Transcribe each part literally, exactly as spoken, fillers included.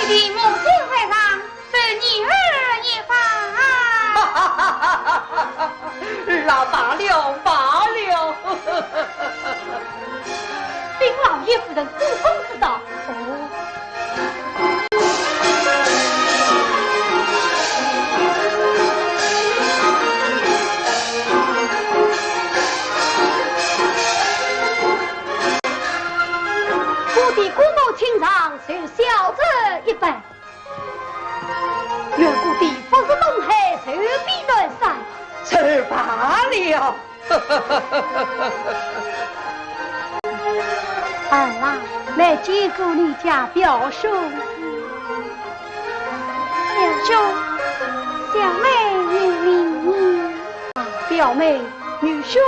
李梦君在上，受女儿一拜。那罢了，罢了。禀老爷夫人，本宫知道。哦。 我的姑母请上，受小侄一拜。远古的不是东海，寿比南山。这罢了。儿啊，来见过你家表兄。表兄，小妹有礼。啊，表妹， 愚兄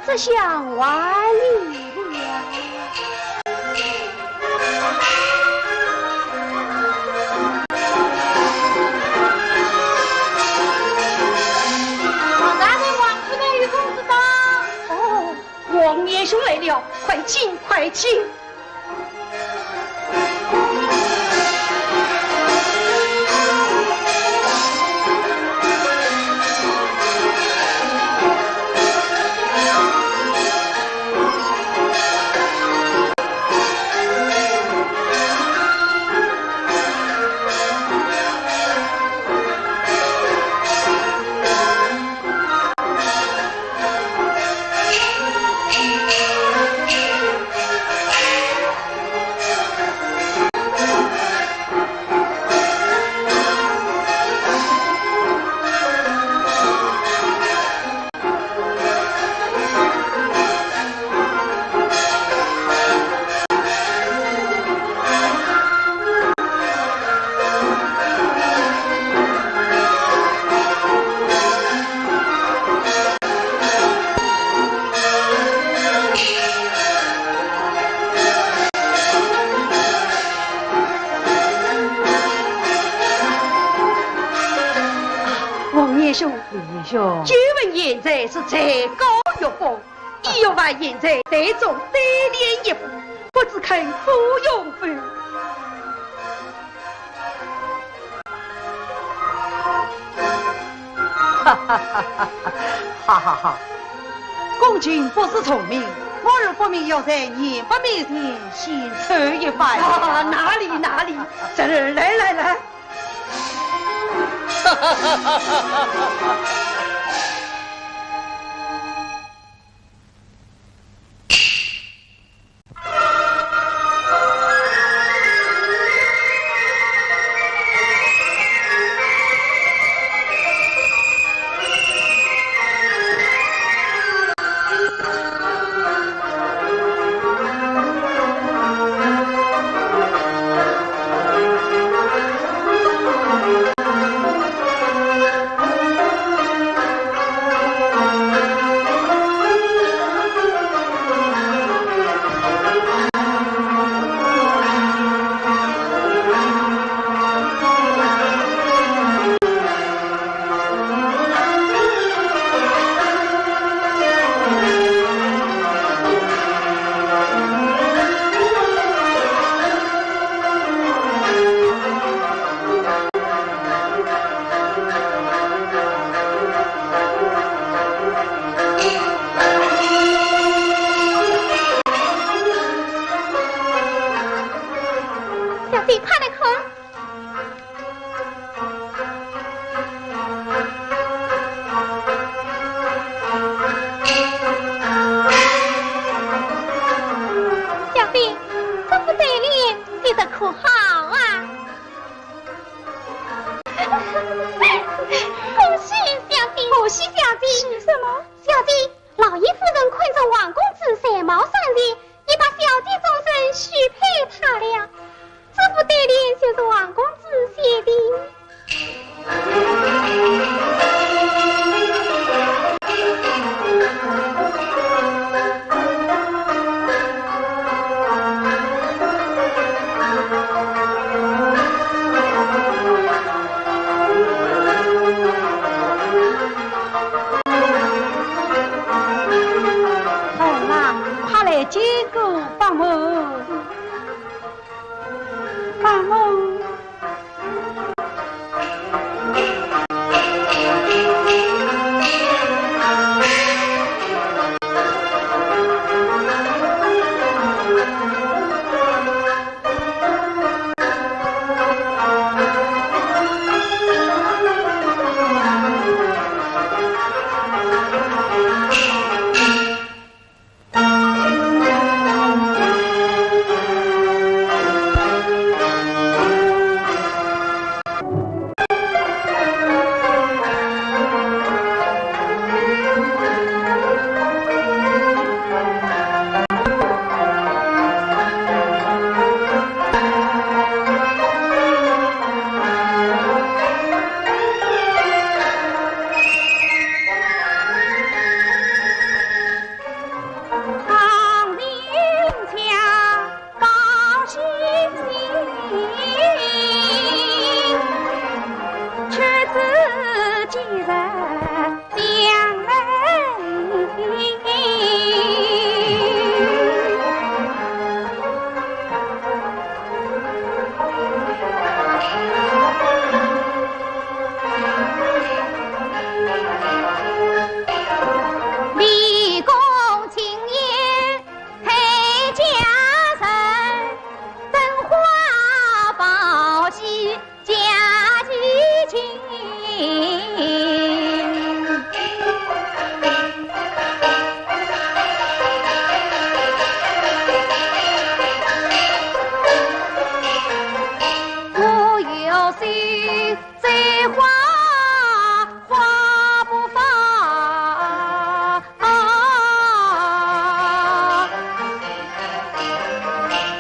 这厢还礼了。老大人，王夫人与公子到。哦，王爷兄来了，快请，快请。 王爷兄，王爷兄，久闻贤才是才高学广，你若犯贤才，待众对联一副，不知肯可容否？ 哈哈哈哈哈！公卿不识聪明，我儿不明要在年伯面前献丑一番。啊，哪里哪里，侄儿来来来。哈哈哈哈哈！小姐，快来看！小姐，这副对联写得可好啊？ 恭喜小姐！恭喜小姐！是什么？小姐，老爷夫人看中王公子才貌双全，已把小姐终身许配他了。这副对联就是王公子写的。 儿啊，快来见过伯母。伯母。家其情。我有心，这花花不发。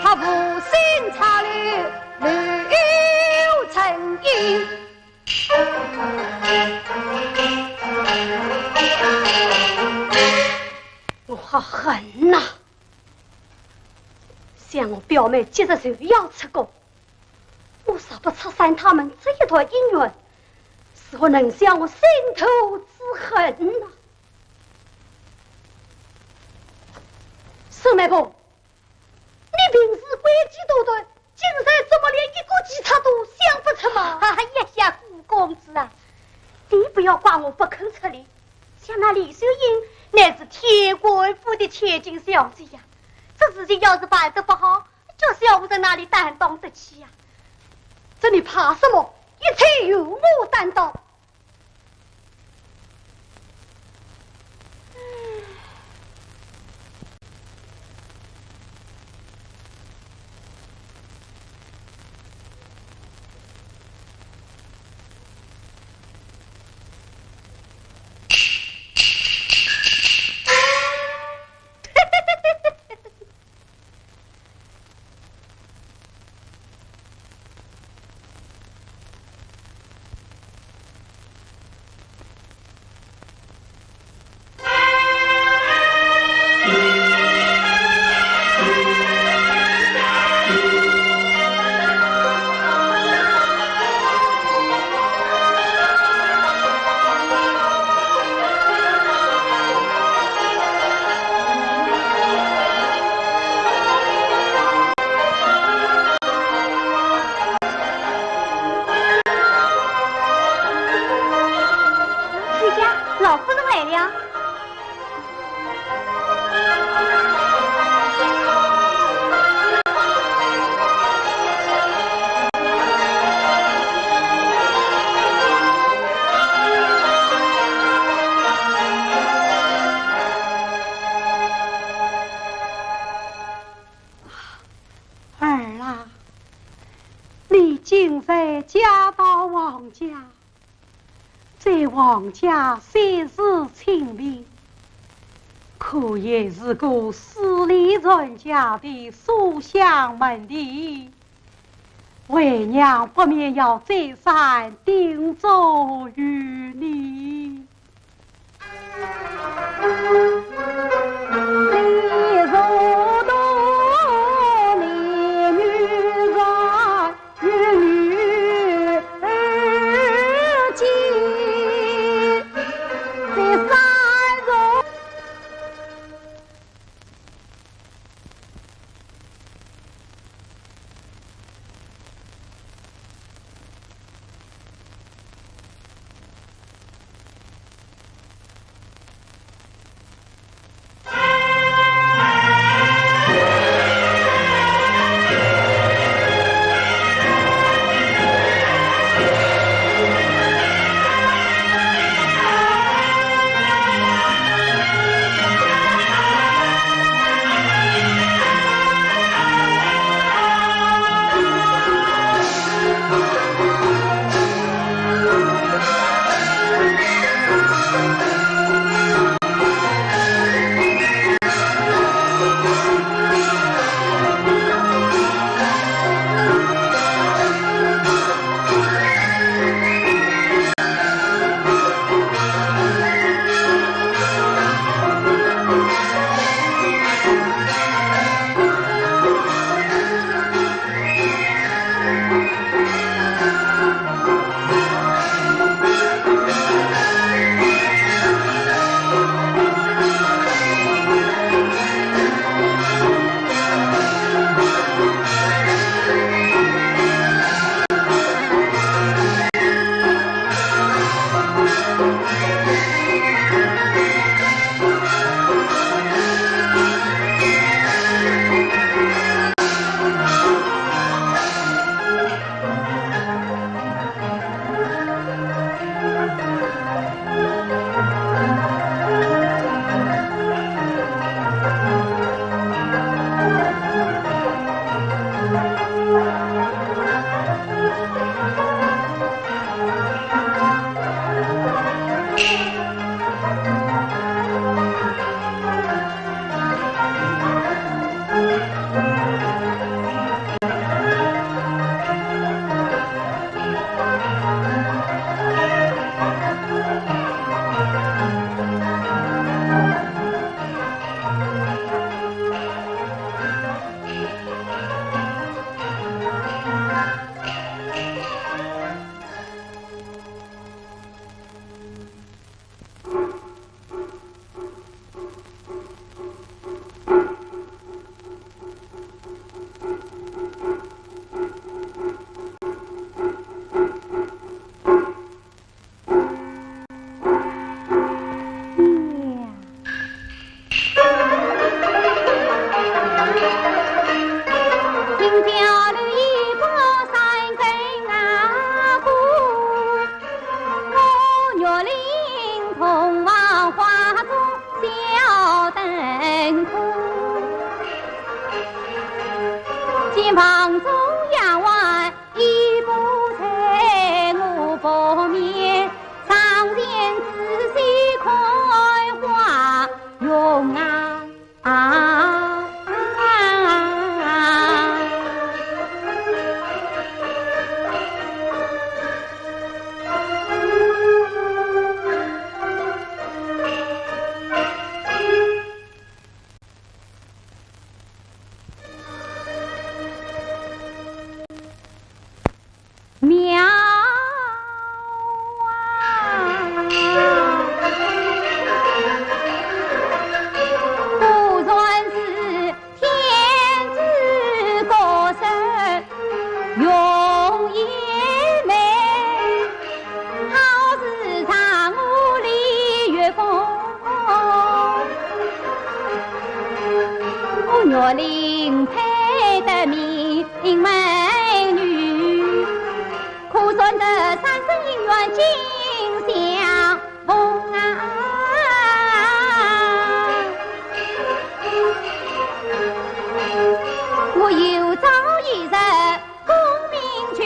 他无心插柳柳成荫。我好恨呐！想我表妹今日就要出宫，我若不拆散他们这一段姻缘，如何能消我心头之恨呢？ 沈媒婆，你平时诡计多端，今日怎么连一个计策都想不出吗？哎呀呀，顾公子啊，你不要怪我不肯出力，想那李秀英乃是天官府的千金小姐呀，这事情要是办得不好，叫小我在哪里担当得起呀？这你怕什么？一切由我担当。 回家，老夫人来了。 儿啊，你今日嫁到王家，在王家虽是清贫，可也是个势利人家的书香门第，为娘不免要再三叮嘱于你。这三生姻缘尽相逢啊，我有朝一日功名去，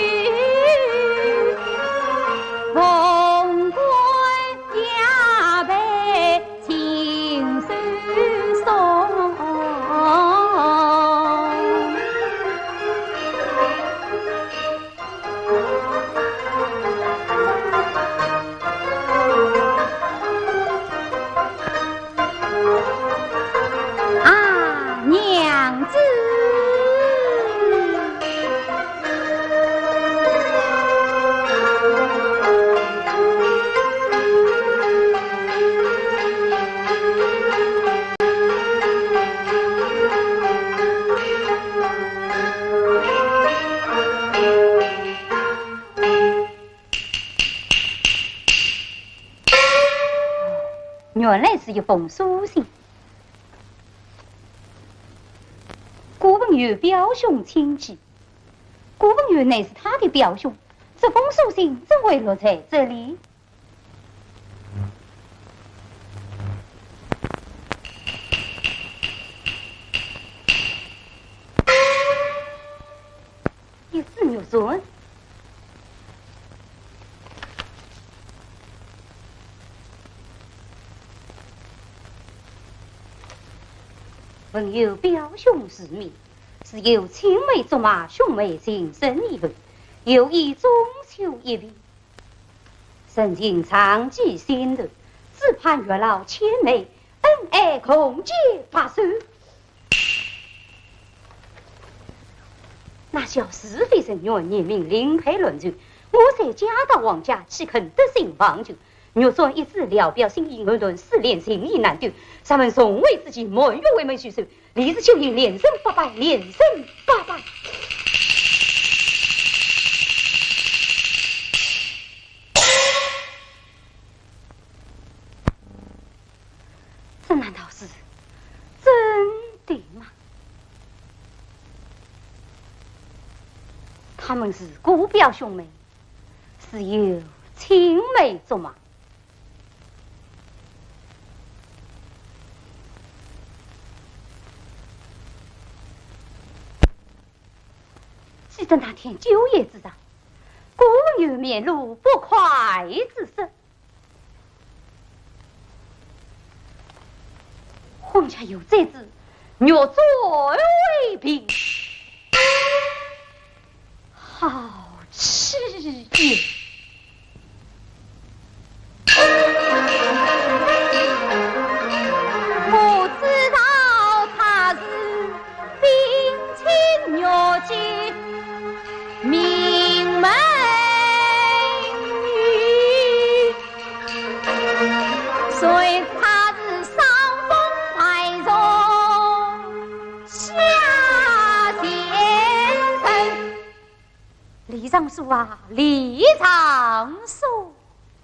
凤冠霞帔亲手送。 啊，娘子。原来是一封书信。顾文友表兄亲寄，顾文友乃是他的表兄，这封书信怎会落在这里？ 一纸玉簪。文友表兄之命，自幼青梅竹马，兄妹情深意厚，有意终究一别。 深情长记心头，只盼月老牵媒，恩爱共结白首。那小是非人愿，年明另配良姻，我虽嫁到王家，岂肯得心忘旧？玉簪一纸，聊表心意，藕断丝连，情意难断。若问重会之期，满月回门叙旧。 李氏酒宴，连声八拜，连声八拜。这难道是真的吗？他们是姑表兄妹，自幼青梅竹马。 记得那天酒宴之上，顾文友面露不快之色。皇家有这支玉簪为凭， 好气也！不知道他是冰清玉洁名门女，谁知他是伤风败俗 下贱人。李尚书啊，李尚书，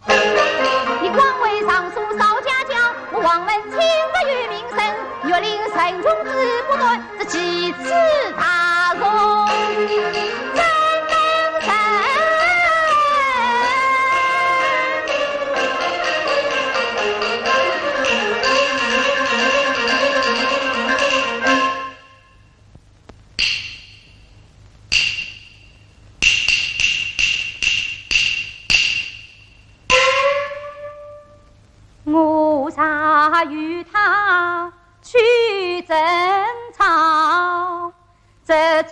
你枉为尚书少家教，我王门亲侄有名声，玉林神君子不断，这几次大错，怎能忍？ 我若与他去争吵，这丑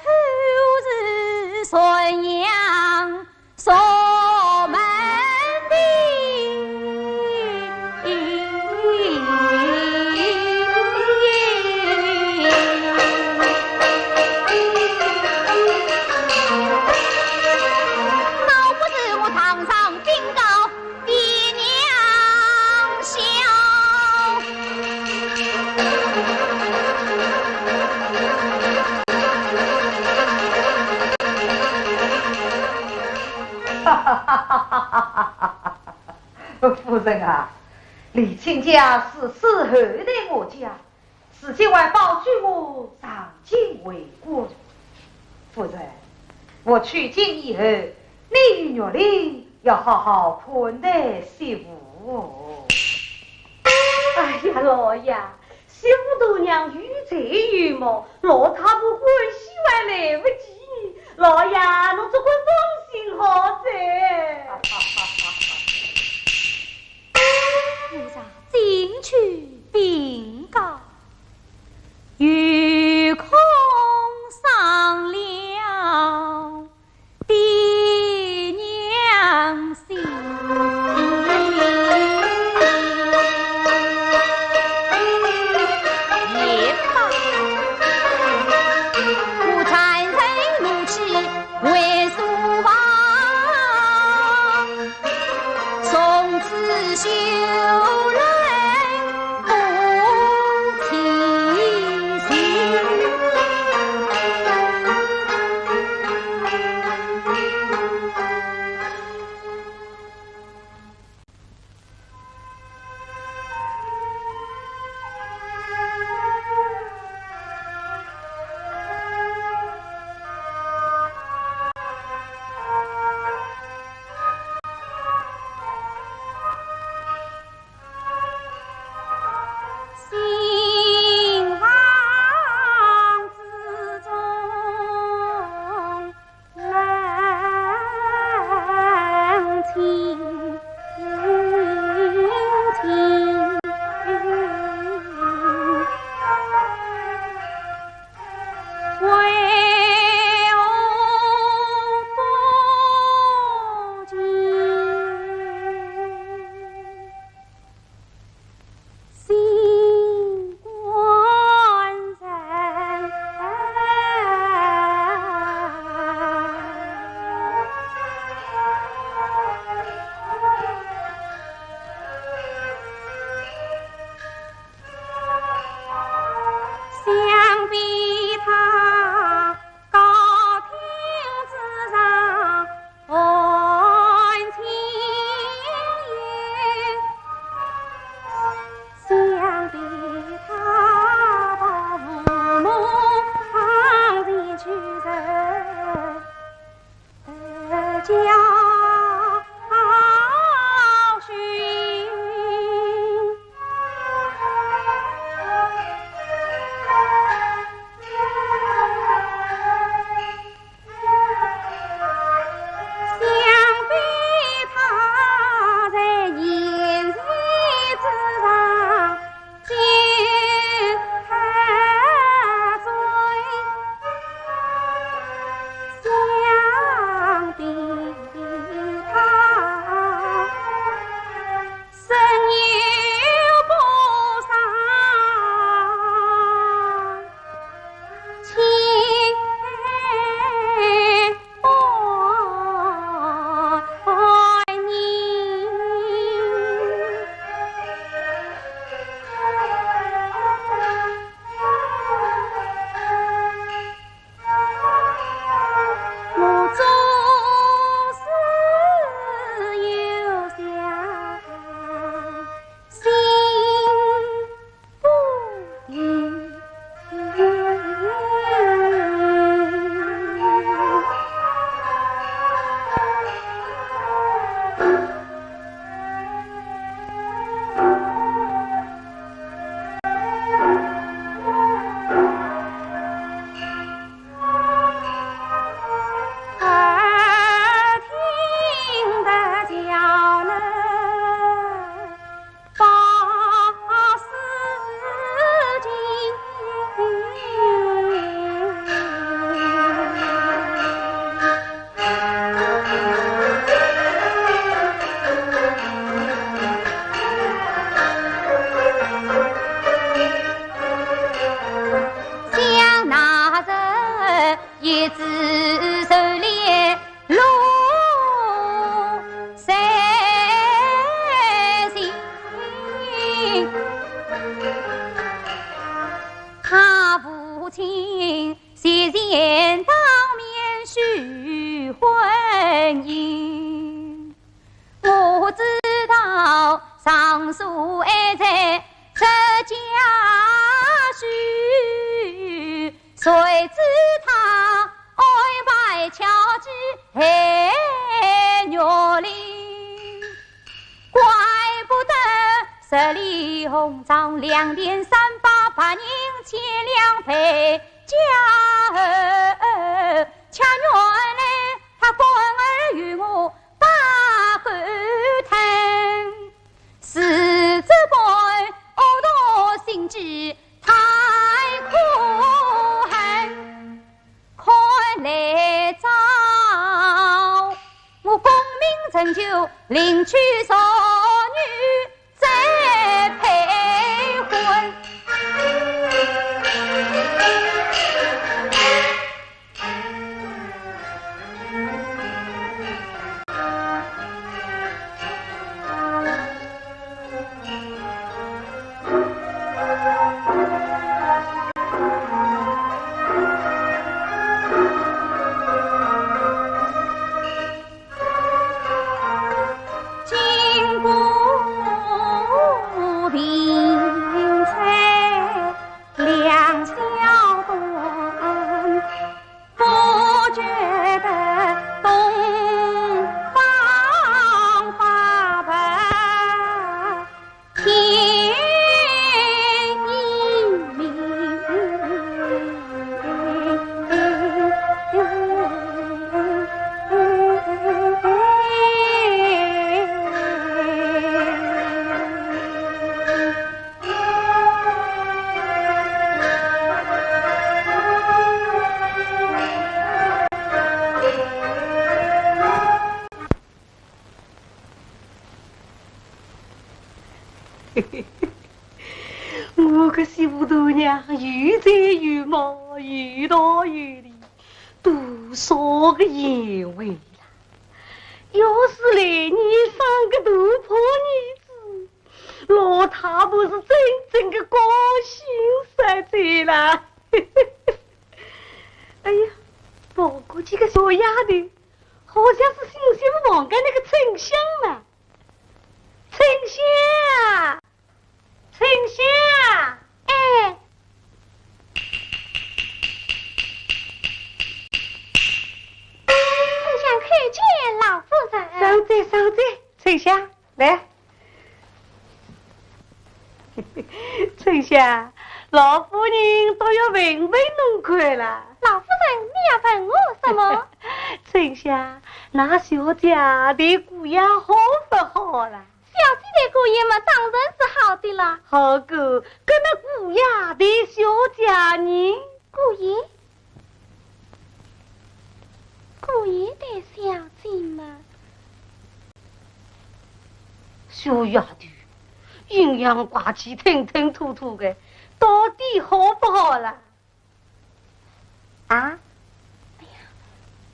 事传扬 所门庭。倒不如我堂上禀告爹娘。 夫人啊，李卿家是死后的我家，如今还保举我上京为官。夫人，我取经以后，你与玉林要好好款待媳妇哦。哎呀，老爷，媳妇大娘有才有貌，老太婆欢喜还来不及，老爷，侬只管放心好哉。夫人，请去禀告，有空商量。 爹娘心。也罢。我站在怒气为苏王，从此休能 新房之中冷清清。 想必他高亭之上含情意，想必他到父母堂前去受 教训。想必他在宴席之上 酒喝醉，想必他身有不善。 想那日一枝愁莲露水新，他父亲 事前当面许婚姻，我知道尚书还在这家书，谁知他安排巧计害十里红妆两钿三百，白银千两配佳偶。却原来他官儿与我把狗吞，是这般恶毒心计太可恨。 看来早，我功名成就，另娶淑女再配婚。 我个媳妇大娘有才有貌，有道有理，多少个贤惠啦！要是来年生个大胖儿子， 老太婆是真正的高兴煞哉啦。哎呀，不过这个小丫头好像是新媳妇房间那个春香呢。春香啊，春香啊。哎。春香叩见老夫人。上哉，上哉，春香。 来。春香，老夫人倒要问问侬看啦。老夫人，你要问我什么？春香，㑚小姐的姑爷好不好啦？小姐的姑爷嘛，当然是好的啦。好个，搿么姑爷的小姐呢？姑爷？ 姑爷的小姐嘛。小丫头，阴阳怪气，吞吞吐吐的，到底好不好啦？啊？哎呀，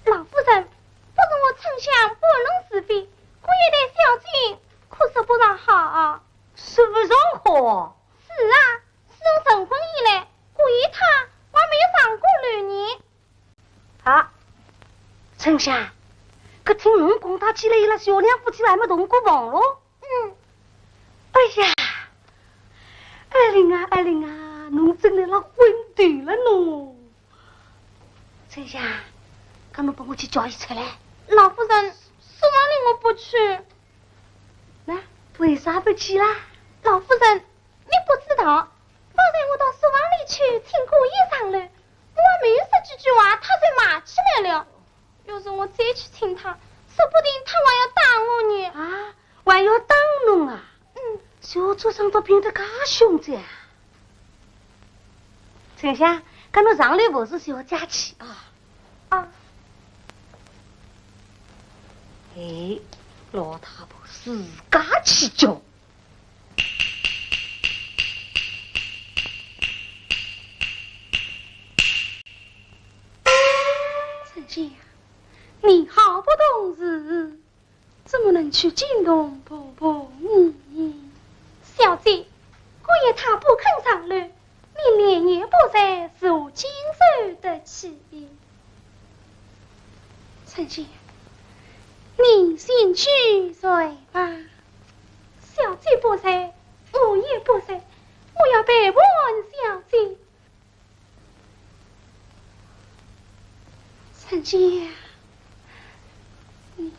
老夫人，不是我春香搬弄是非，姑爷的小姐可说不上好。说不上好？是啊，自从成婚以来，姑爷他还没有上过楼呢。 啊，春香，搿听侬讲，搭起来伊拉小两夫妻还没同过房咯？嗯。哎呀，爱玲啊，爱玲啊，侬真来了昏头了侬。春香，搿侬帮我去叫伊出来。老夫人，书房里我不去。那为啥不去啦？老夫人， 你不知道，方才我到书房里去请姑爷上楼，我还没有说几句话，他就骂起来了。要是我再去请他，说不定他还要打我呢。啊，还要打侬啊？嗯。小畜生倒变得介凶哉啊！春香，搿侬上楼服侍小姐去啊。啊。哎，老太婆自家去叫。 春香，你好不懂事，怎么能去惊动婆婆呢？小姐，姑爷他不肯上楼，你连夜不睡，如何经受得起？春香，你先去睡吧。小姐不睡，我也不睡，我要陪伴小姐。 春香，你，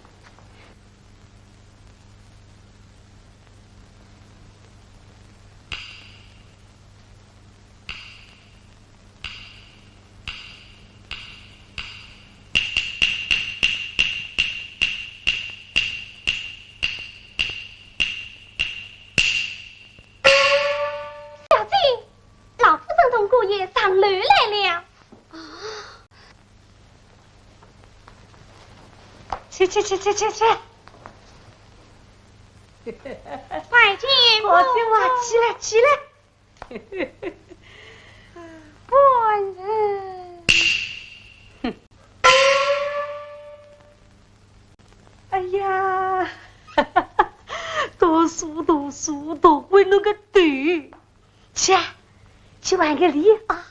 去去去去去！拜见好媳妇啊，起来起来。官人。哎呀，读书读书读昏了个头。 去啊，去还个礼啊。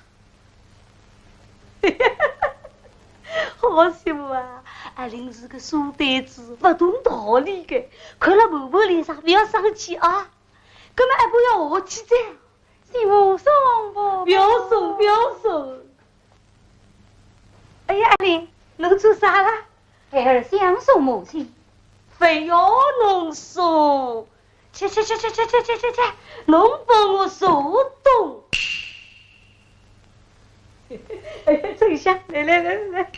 好媳妇啊，阿林是个书呆子，勿懂道理个，看了婆婆脸上勿要生气啊。搿么阿婆要下去哉。媳妇送婆婆。勿要送，勿要送。哎呀，阿林，侬做啥啦？孩儿想送母亲。勿要侬送， 去去去去去去去去去去，侬帮我坐东。哎，坐下，来来来来。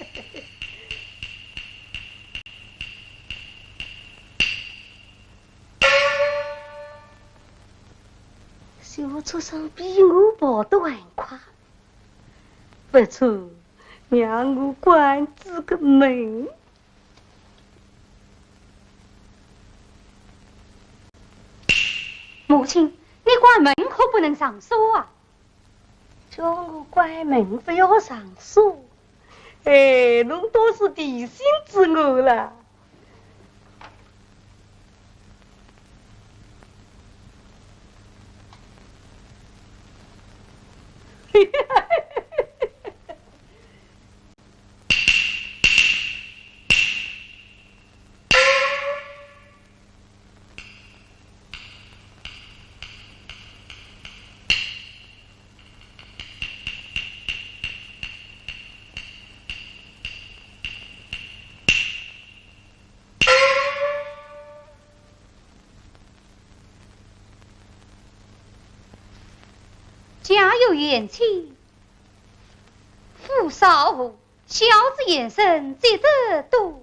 小畜生比我跑得还快，不错，让我关仔个门。 母亲，你关门可不能上锁啊。叫我关门不要上锁？哎，侬倒是提醒仔我了。家有贤妻，父少无，孝子贤孙积德多。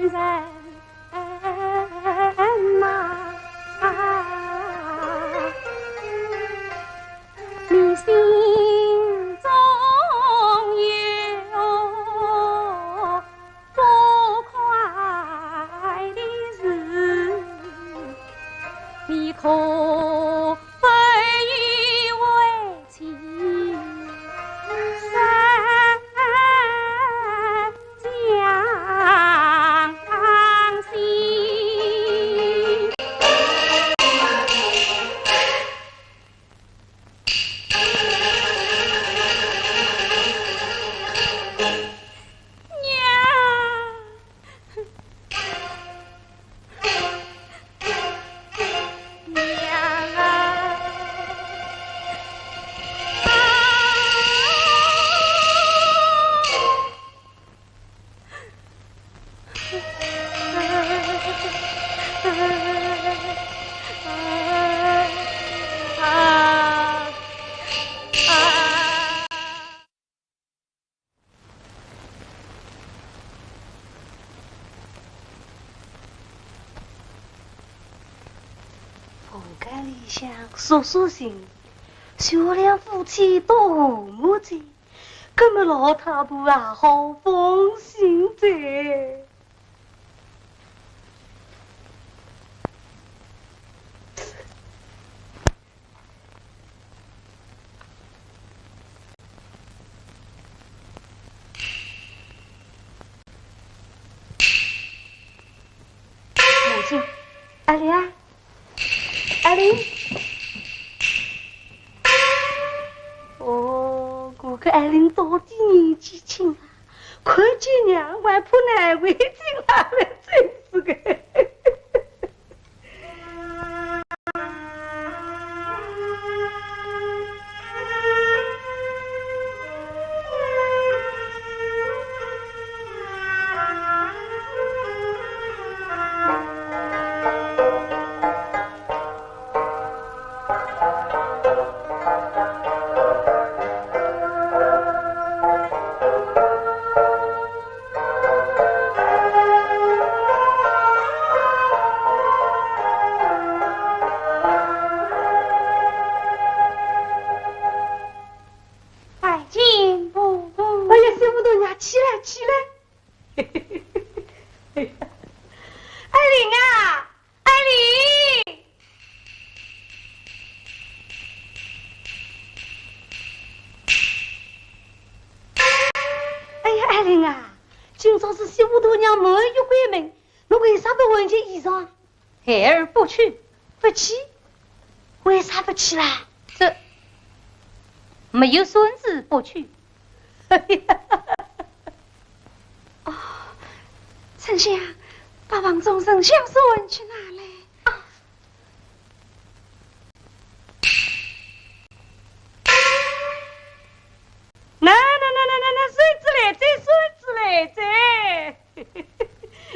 人啊，你心中有不快的事，你可否与为妻商量些？ 娘啊！ 房间里向说说情，小两夫妻多和睦哉，搿么老太婆也好放心哉。 母亲，阿莲啊，阿莲。哦，搿个阿莲到底年纪轻啊，看见娘还怕难为情啊，真是个。 拜见婆婆。哎呀，媳妇大娘，起来，起来。阿莲啊， 阿莲！哎呀，阿莲啊，今朝是媳妇大娘满月回门，侬为啥不换件衣裳？孩儿不去。不去？为啥不去啦？这，没有孙子不去。 哦，丞相，八房中丞相孙去哪里？啊。那，那，那，孙子来哉，孙子来哉。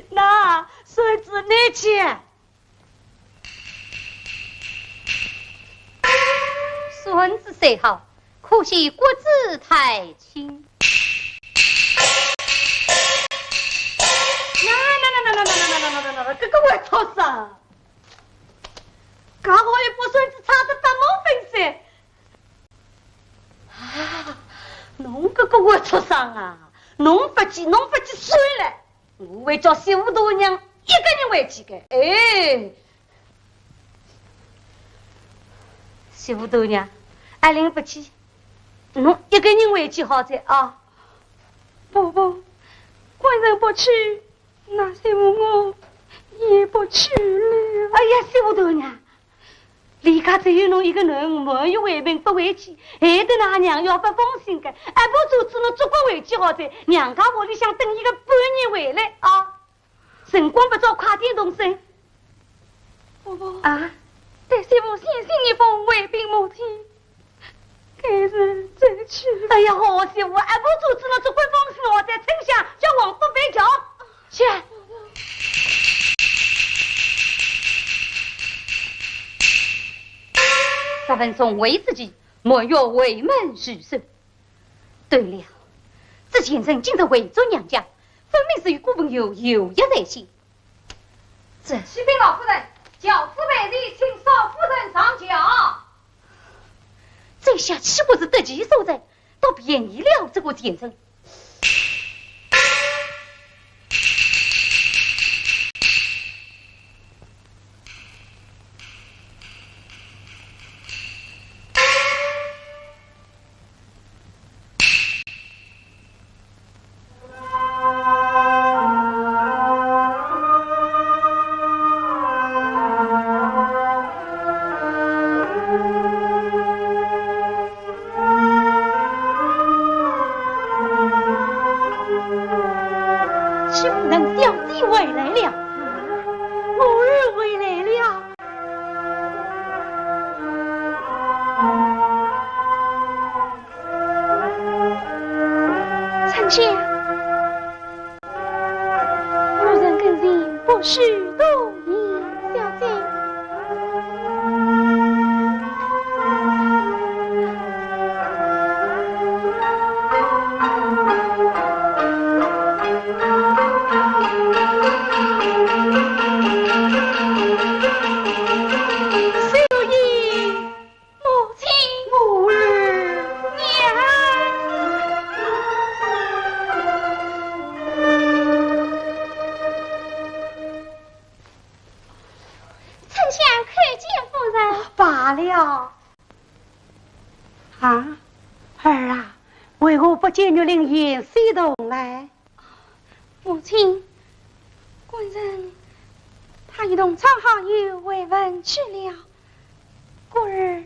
那，孙子你去。 孙子虽好，可惜骨子太轻。那，那，那，搿个坏畜生，介好一把孙子拆得八毛粉碎。啊，侬搿个坏畜生啊，侬勿去，侬勿去算了。 我会叫媳妇大娘一个人回去个。哎，媳妇大娘，阿莲勿去，侬一个人回去好哉啊。婆婆，官人不去，那媳妇我也不去了。哎呀，媳妇大娘， 里家只有侬一个囡儿，满月回门勿回去，害得㑚娘要勿放心个，还勿如叫侬早点回去好哉，娘家屋里向等伊个半日回来啊。辰光不早，快点动身。婆婆，啊？待媳妇先行一封回禀母亲，改日再去。哎呀，好媳妇，还勿如叫侬早点放心好哉，丞相叫王伯回去。 去。十分钟未之际，满月回门如寿。对了，这前程今日回转娘家，分明是与顾文友有约在先。这……启禀老夫人，轿子备齐，请少夫人上轿。这下岂不是得其所在，倒便宜了这个贱人。 是夫人，小姐回来了。我儿回来了。 春香，夫人跟前不许多言。小姐。 母亲，我儿，娘。春香叩见夫人。罢了。啊，儿啊，为何不见玉林贤婿同来？ 母亲，官人他已同窗好友会文去了，故而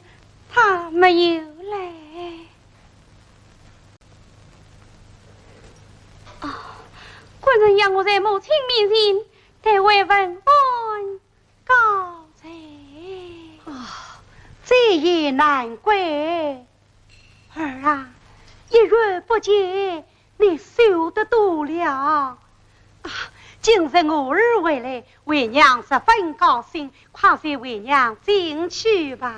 他没有来。哦，官人要我在母亲面前代会文安告罪。啊，这也难怪。儿啊，一月不见， 你瘦得多了。啊，今日我儿回来，为娘十分高兴，快随为娘进去吧。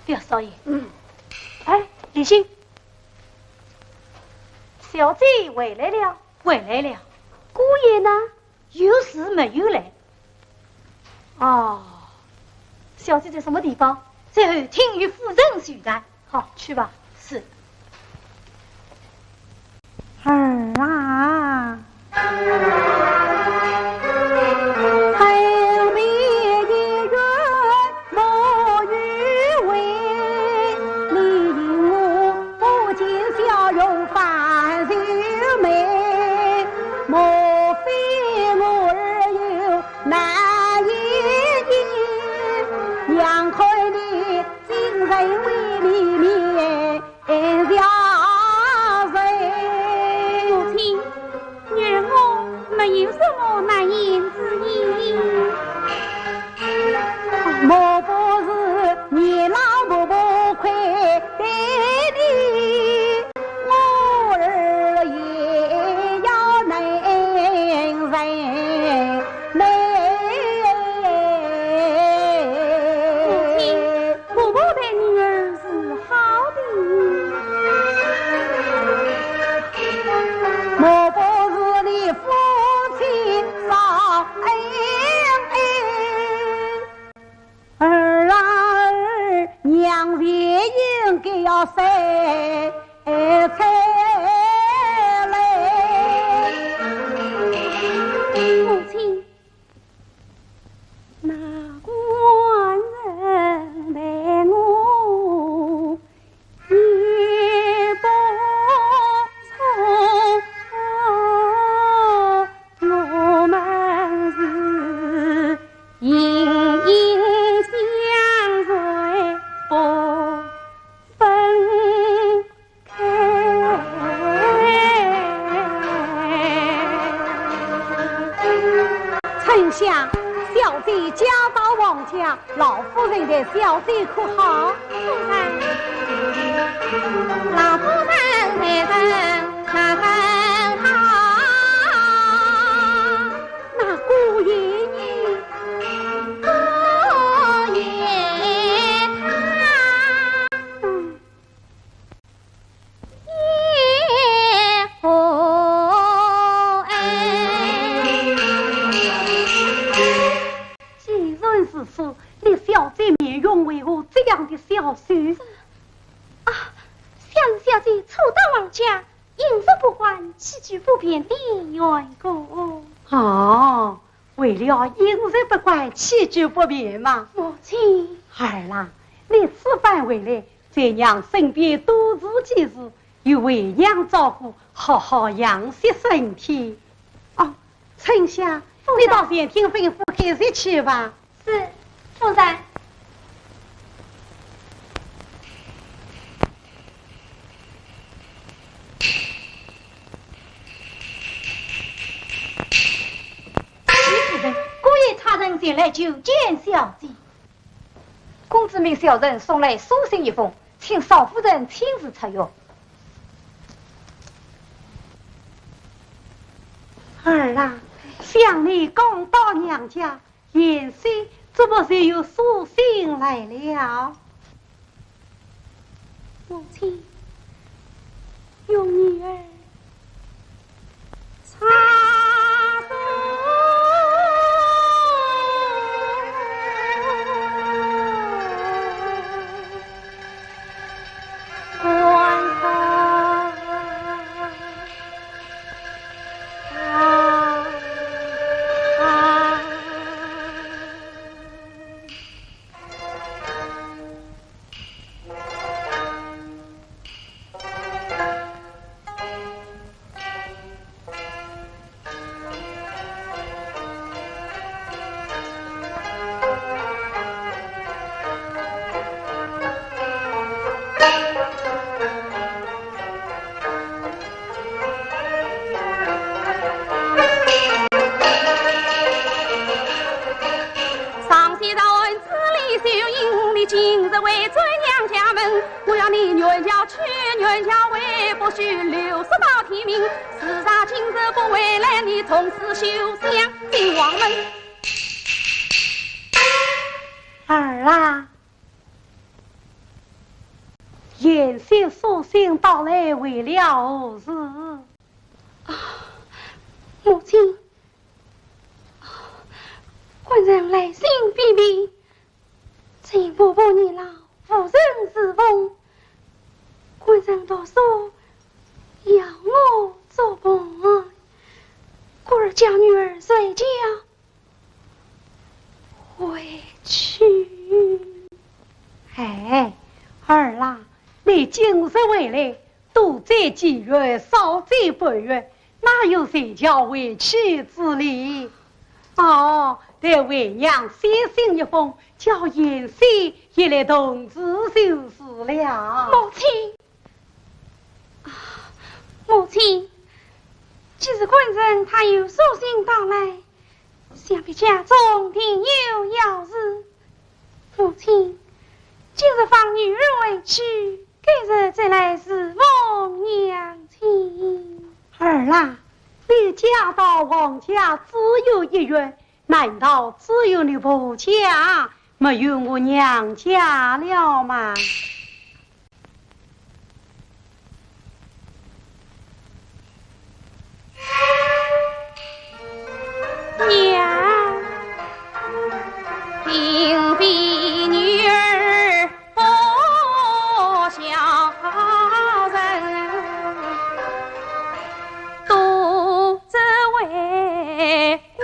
表少爷。嗯。哎，李兴。 小姐回来了。回来了。姑爷呢？有事没有来。哦，小姐在什么地方？在后厅与夫人叙谈。好，去吧。是。儿啊。 母亲，女儿我没有什么难言之隐。母亲， 婆婆待女儿是好的。母亲， 春香，小姐嫁到王家，老夫人待小姐可好？夫人，老夫人待人十分好。此，你小姐面容为何这样的消瘦？啊，想是小姐初到王家，饮食不惯，起居不便的缘故。哦，为了饮食不惯，起居不便吗？母亲。儿啊，你此番回来，在娘身边多住几日，有为娘照顾，好好养息身体。哦，春香，夫人。你到前厅吩咐歇息去吧。是，夫人。李夫人，姑爷差人前来求见小姐。 公子命小人送来书信一封，请少夫人亲自出阅。儿啊，想你刚到娘家，贤婿怎么就有书信来了？母亲，容女儿 上仙道恩子李秀英，你今日回转娘家门，我要你原轿去，原轿回，不许留宿到天明。自打今日不回来，你从此休想进王门。儿啊，贤婿书信到来为了何事？啊，母亲， 官人来信禀明，陈婆婆年老，无人侍奉。官人读书要我作伴，故而叫女儿随轿回去。哎，儿啊，你今日回来， 多走几日，少走半日，哪有随轿回去之理？哦，待为娘写信一封，叫贤婿也来同住就是了。母亲，啊，母亲，既是官人他有书信到来，想必家中定有要事。母亲，今日放女儿回去， 改日再来侍奉娘亲。儿啊，你嫁到王家只有一月，难道只有你婆家，没有我娘家了吗？ 娘，定比女儿不孝人，都只为官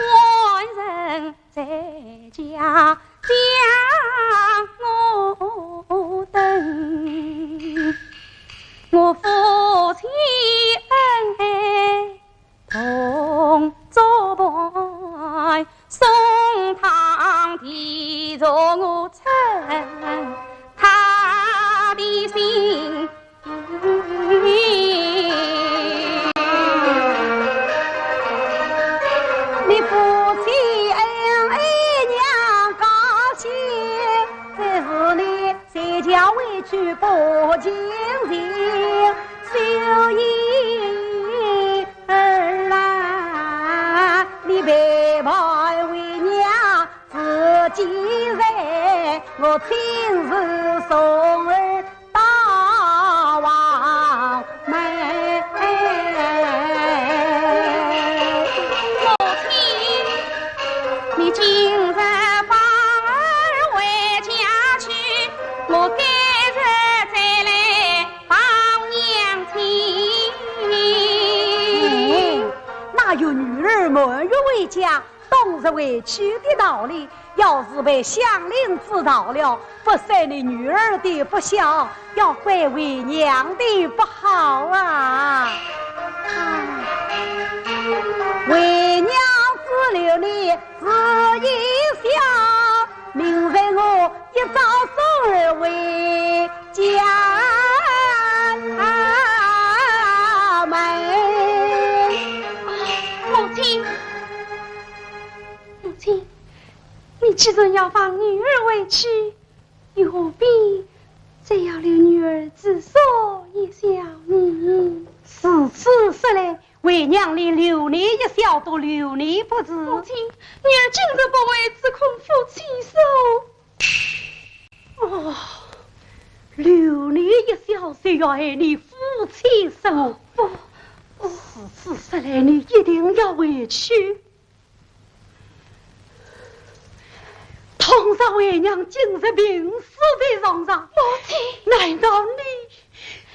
人在家将我等。我夫妻恩爱 同作伴，送堂弟助我称他的心。你夫妻恩爱娘家亲，只是你随轿回去不尽情，所以 儿啊，你陪伴为娘住几日，我亲自送儿到王门。母亲，你今日放儿是委屈的道理，要是被乡邻知道了，不说你女儿的不孝，要怪为娘的不好啊！为娘只留你这一笑，明日我一早送儿回家门。母亲，母亲，你既然要放女儿回去，又何必再要留女儿之所一笑呢？如此说来，为娘连留你一笑都留你不住。母亲，女儿今日不回，只恐夫妻受。哦，留你一笑，就要害你夫妻受。不，不。如此说来，你一定要回去。 倘若为娘今日病死在床上，母亲，难道你，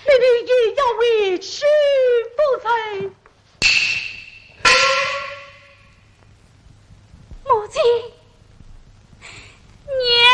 你，你也要回去不成？母亲，娘。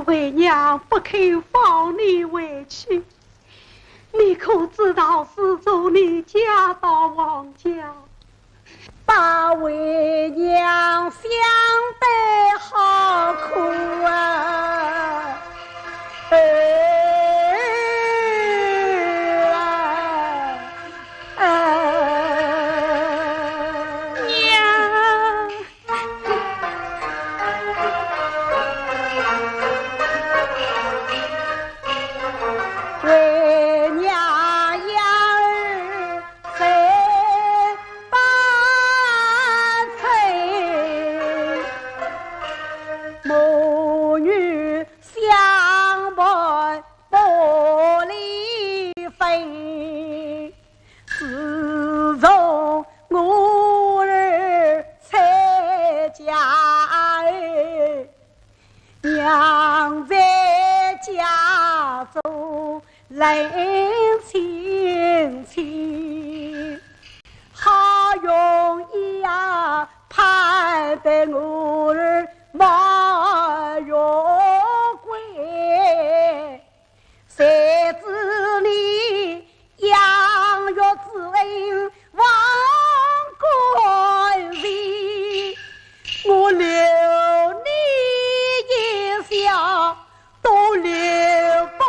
为娘不肯放你回去。你可知道自从你嫁到王家，把为娘想得好苦啊！哎呀，哎呀。 娘。为娘养儿十八载，母女相伴不离分。 自从我儿出嫁，娘在家中冷清清，好容易啊盼得我儿满月归。 谁知你养育之恩忘光时，我留你一笑都留不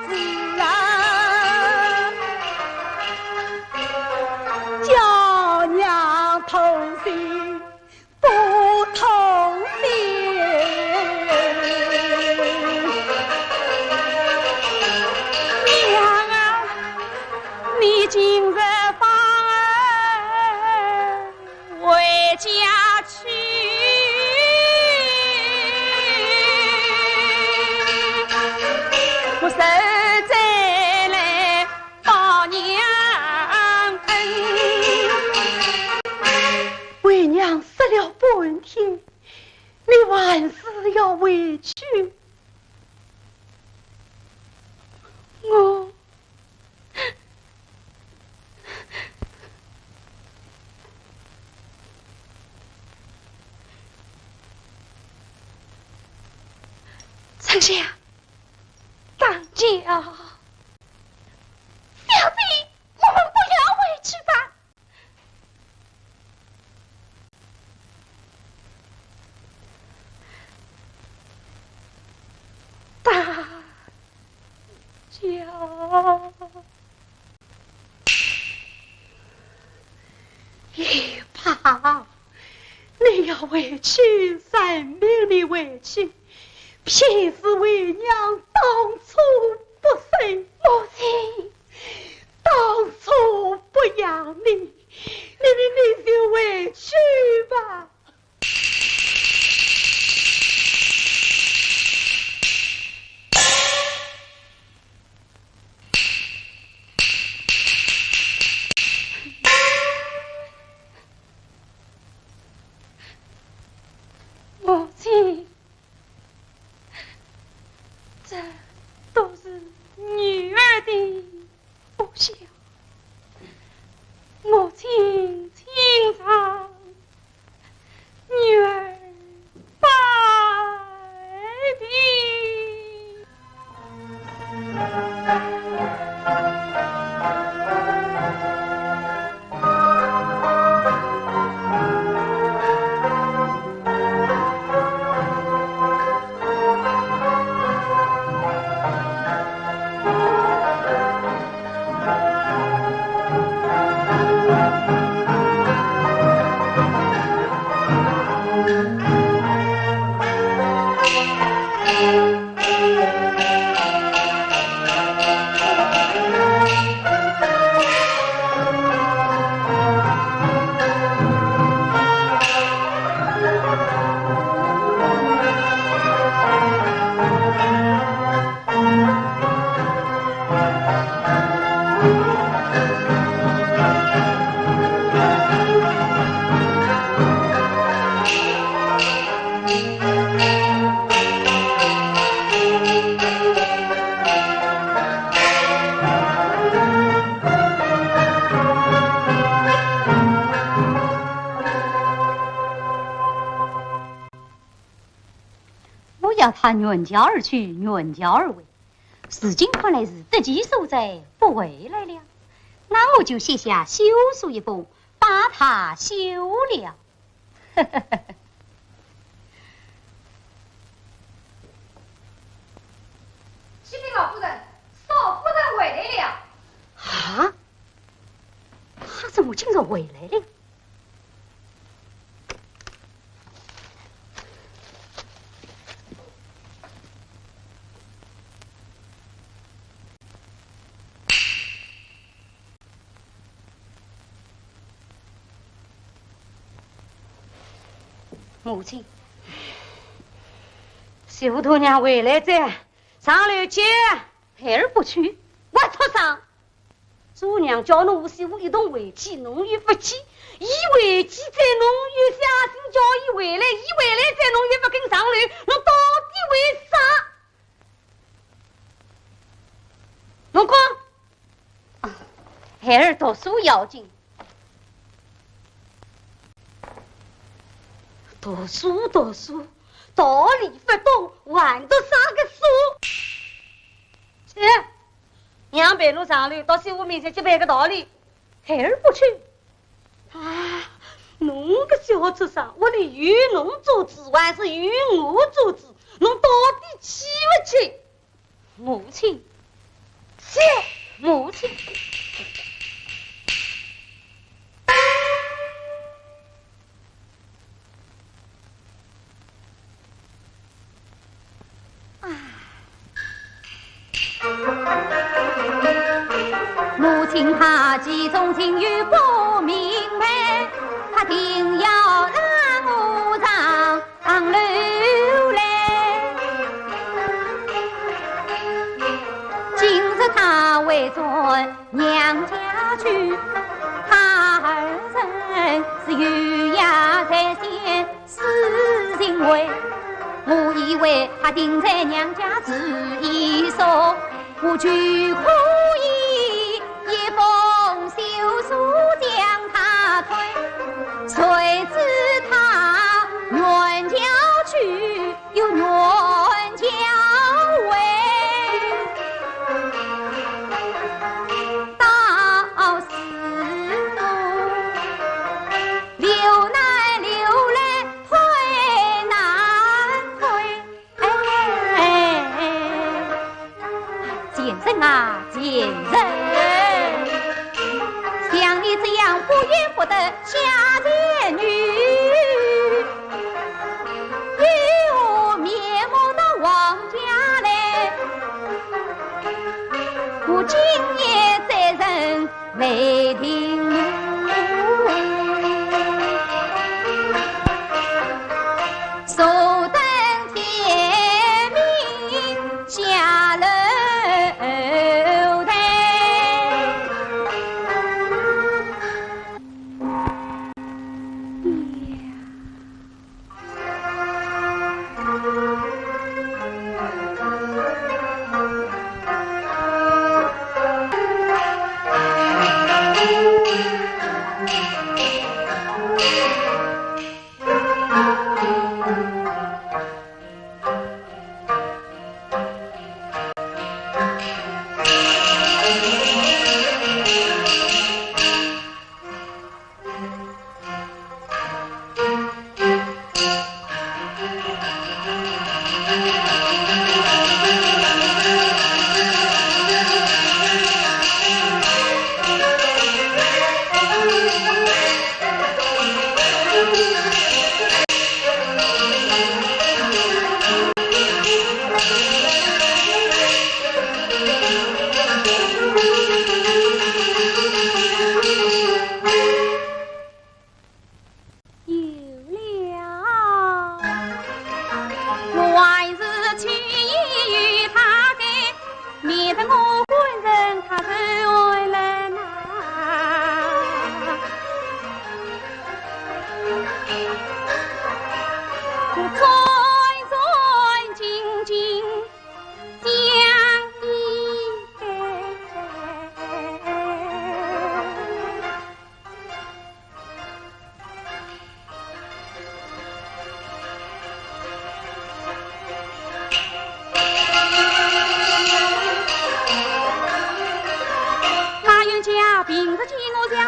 住啊！叫娘痛心 不痛心。娘啊，你今日放儿回家去，我实在来 报娘恩。为娘说了半天，你还是要回去？我……春香，当家。 小姐，我们不要回去吧。大家。 一旁，你要回去，任凭你回去，偏是为娘当初不生。母亲，当初不养你，你，你，你就回去吧。 母亲，这都是女儿的 不孝，母亲请上，女儿拜别。他远嫁而去，远嫁而回，如今看来是得其所在，不回来了。那我就写下休书一封，把他休了。启禀老夫人，少夫人回来了。啊？她怎么今日回来了？ 母亲，媳妇大娘回来哉，上楼去。孩儿不去。活畜生！ 做娘叫侬和媳妇一同回去，侬又不去，伊回去哉侬又写信叫伊回来，伊回来哉侬又不肯上楼，侬到底为啥？侬讲。啊，孩儿读书要紧。读书，读书，道理不懂，还读啥个书？去， 娘陪侬上楼，到媳妇面前去赔个道理。孩儿不去。啊，侬个小畜生，屋里有侬做主，还是有我做主？侬到底去不去？母亲。去。母亲。 母亲她其中情有不明白，她定要拉我上楼来。今日她回转娘家去，她二人是有约在先。 是因为我以为她定在娘家住一宿，我就可以一封休书将她退。谁知她远嫁去，又远嫁回，到时我 留难留来推难推。哎，贱人啊，贱人，像你这样不贤不德下贱女，以后面目到王家来，我今夜再认 梅亭。坐等天明下楼台。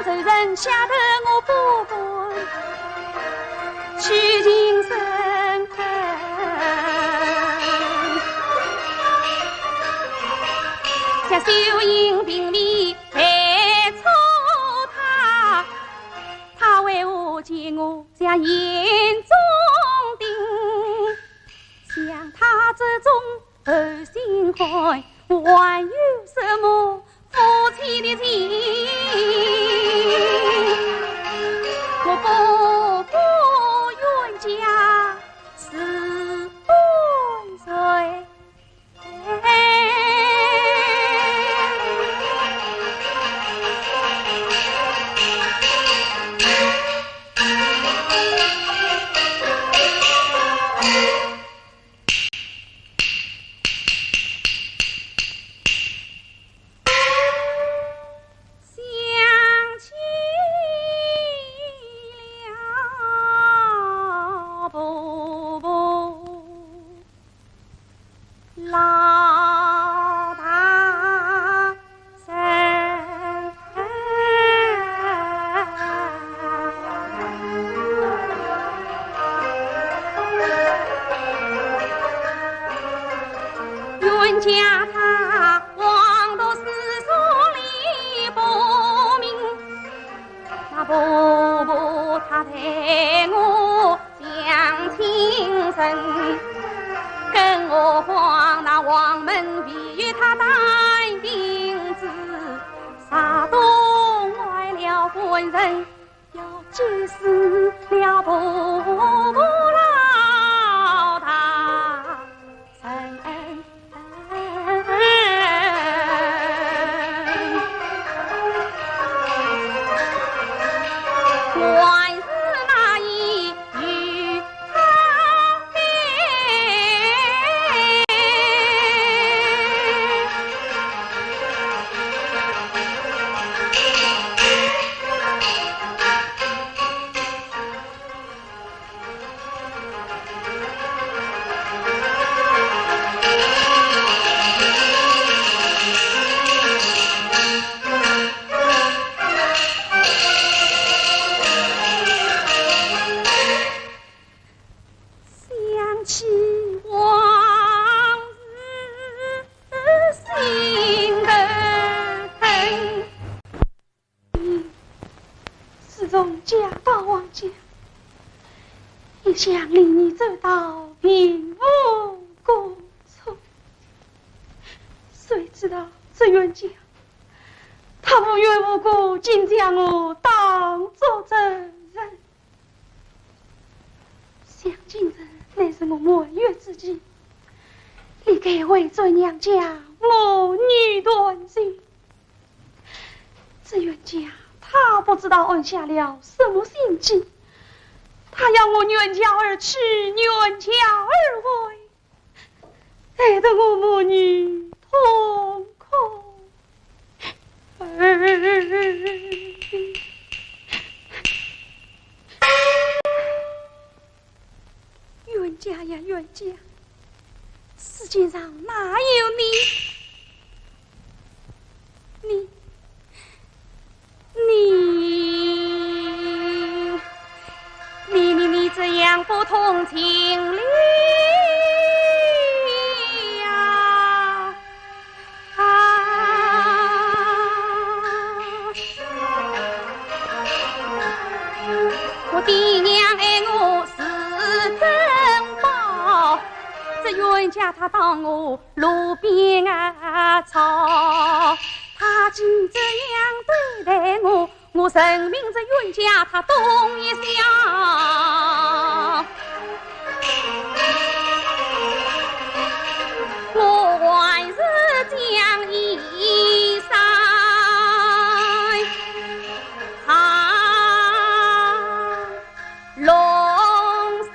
受人下得我不敢去近身。像秀英并未配错他，他为何见我像眼中钉？像他这种 后心汉，还有什么夫妻的情？我不过冤家是万岁。想起了婆婆老大 冤家他枉读诗书礼功名，那婆婆她待我 像亲人，更何况那黄门未与她戴定子，啥都坏了官人，要祭祀了婆婆老大人。 还是那一句他的。想起往事心头疼。 自从嫁到王家，一向礼仪周到，并无过错。谁知道这冤家，他无缘无故竟将我当作罪人。想今日乃是我满月之期，理该回转娘家，母女团聚。 这冤家，他不知道安下了什么心计，他要我远嫁而去，远嫁而回，害得我母女痛苦。冤家呀，冤家，世界上哪有你？ 你，你，你，你，你这样不通情理呀！啊！我爹娘爱我是珍宝，这冤家他当我 路边啊草。他竟这样对待我，我认命这冤家他动一笑。我还是讲一声啊。 龙虾。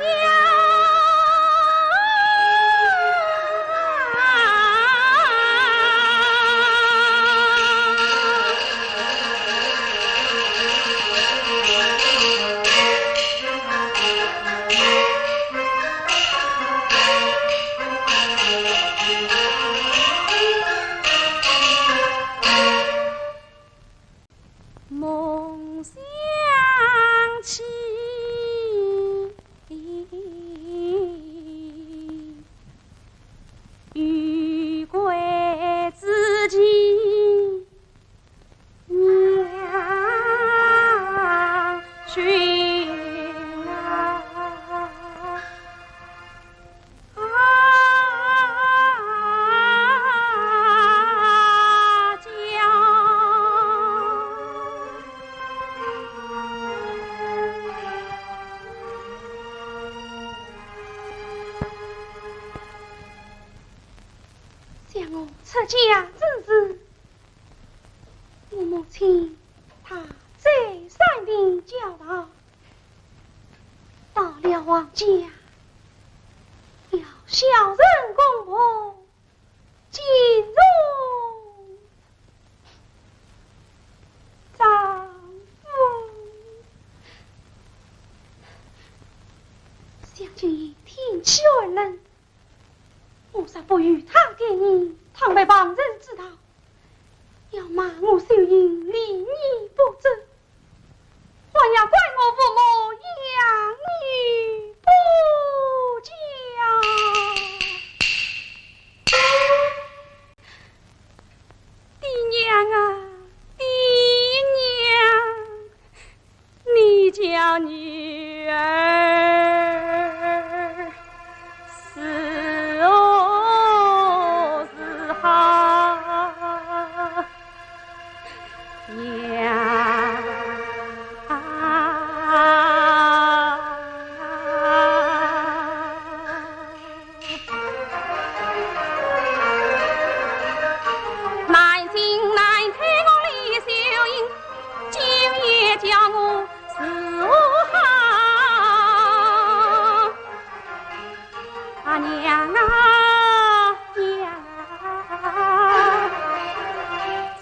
想我出家之时，我母亲她再三的教导，到了王家，要孝顺公婆， 敬重丈夫。想今夜天气寒冷，我若不与他见面，倘被旁人知道，要骂我秀英礼义不周， 还要怪我父母养女不教。爹娘啊，爹娘，你教女儿 是何是好呀？难行难退我李秀英，今夜叫我如何好？ 啊，娘啊，娘啊，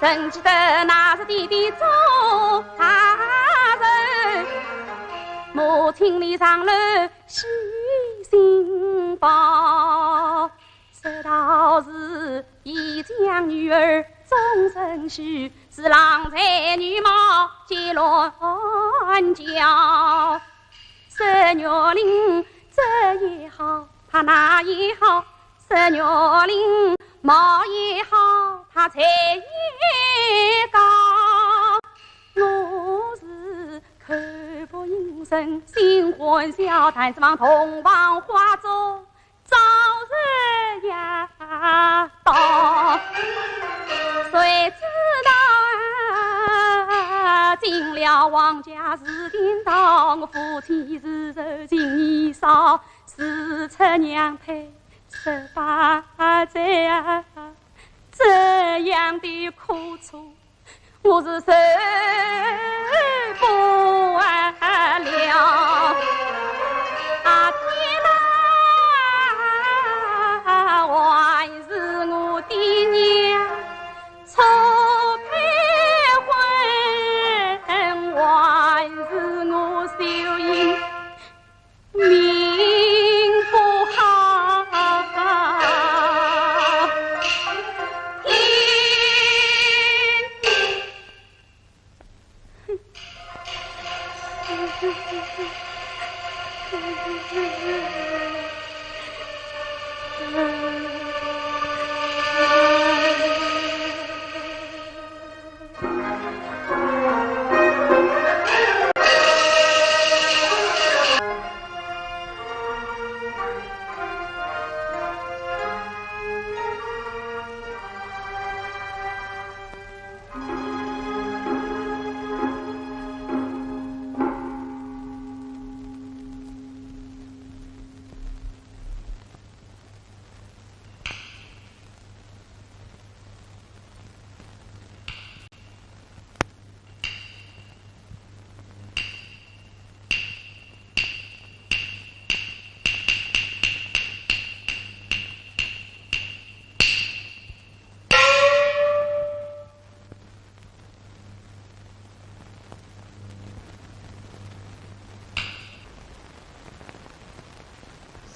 怎知得那是爹爹做大人，母亲你上楼去禀报，说道是已将女儿终身许，是郎才女貌皆乱叫。 说玉林这也好，怕那也好，说玉林貌也好，怕才也高。我是口不应声，心欢笑，但指望洞房花烛 早日夜到，谁知道啊，进了王家是颠倒，我夫妻日日情意少，事出娘胎十八载啊，这样的苦楚 我是受不了。啊，天哪，还是我爹娘错配婚，还是我秀英 命不好。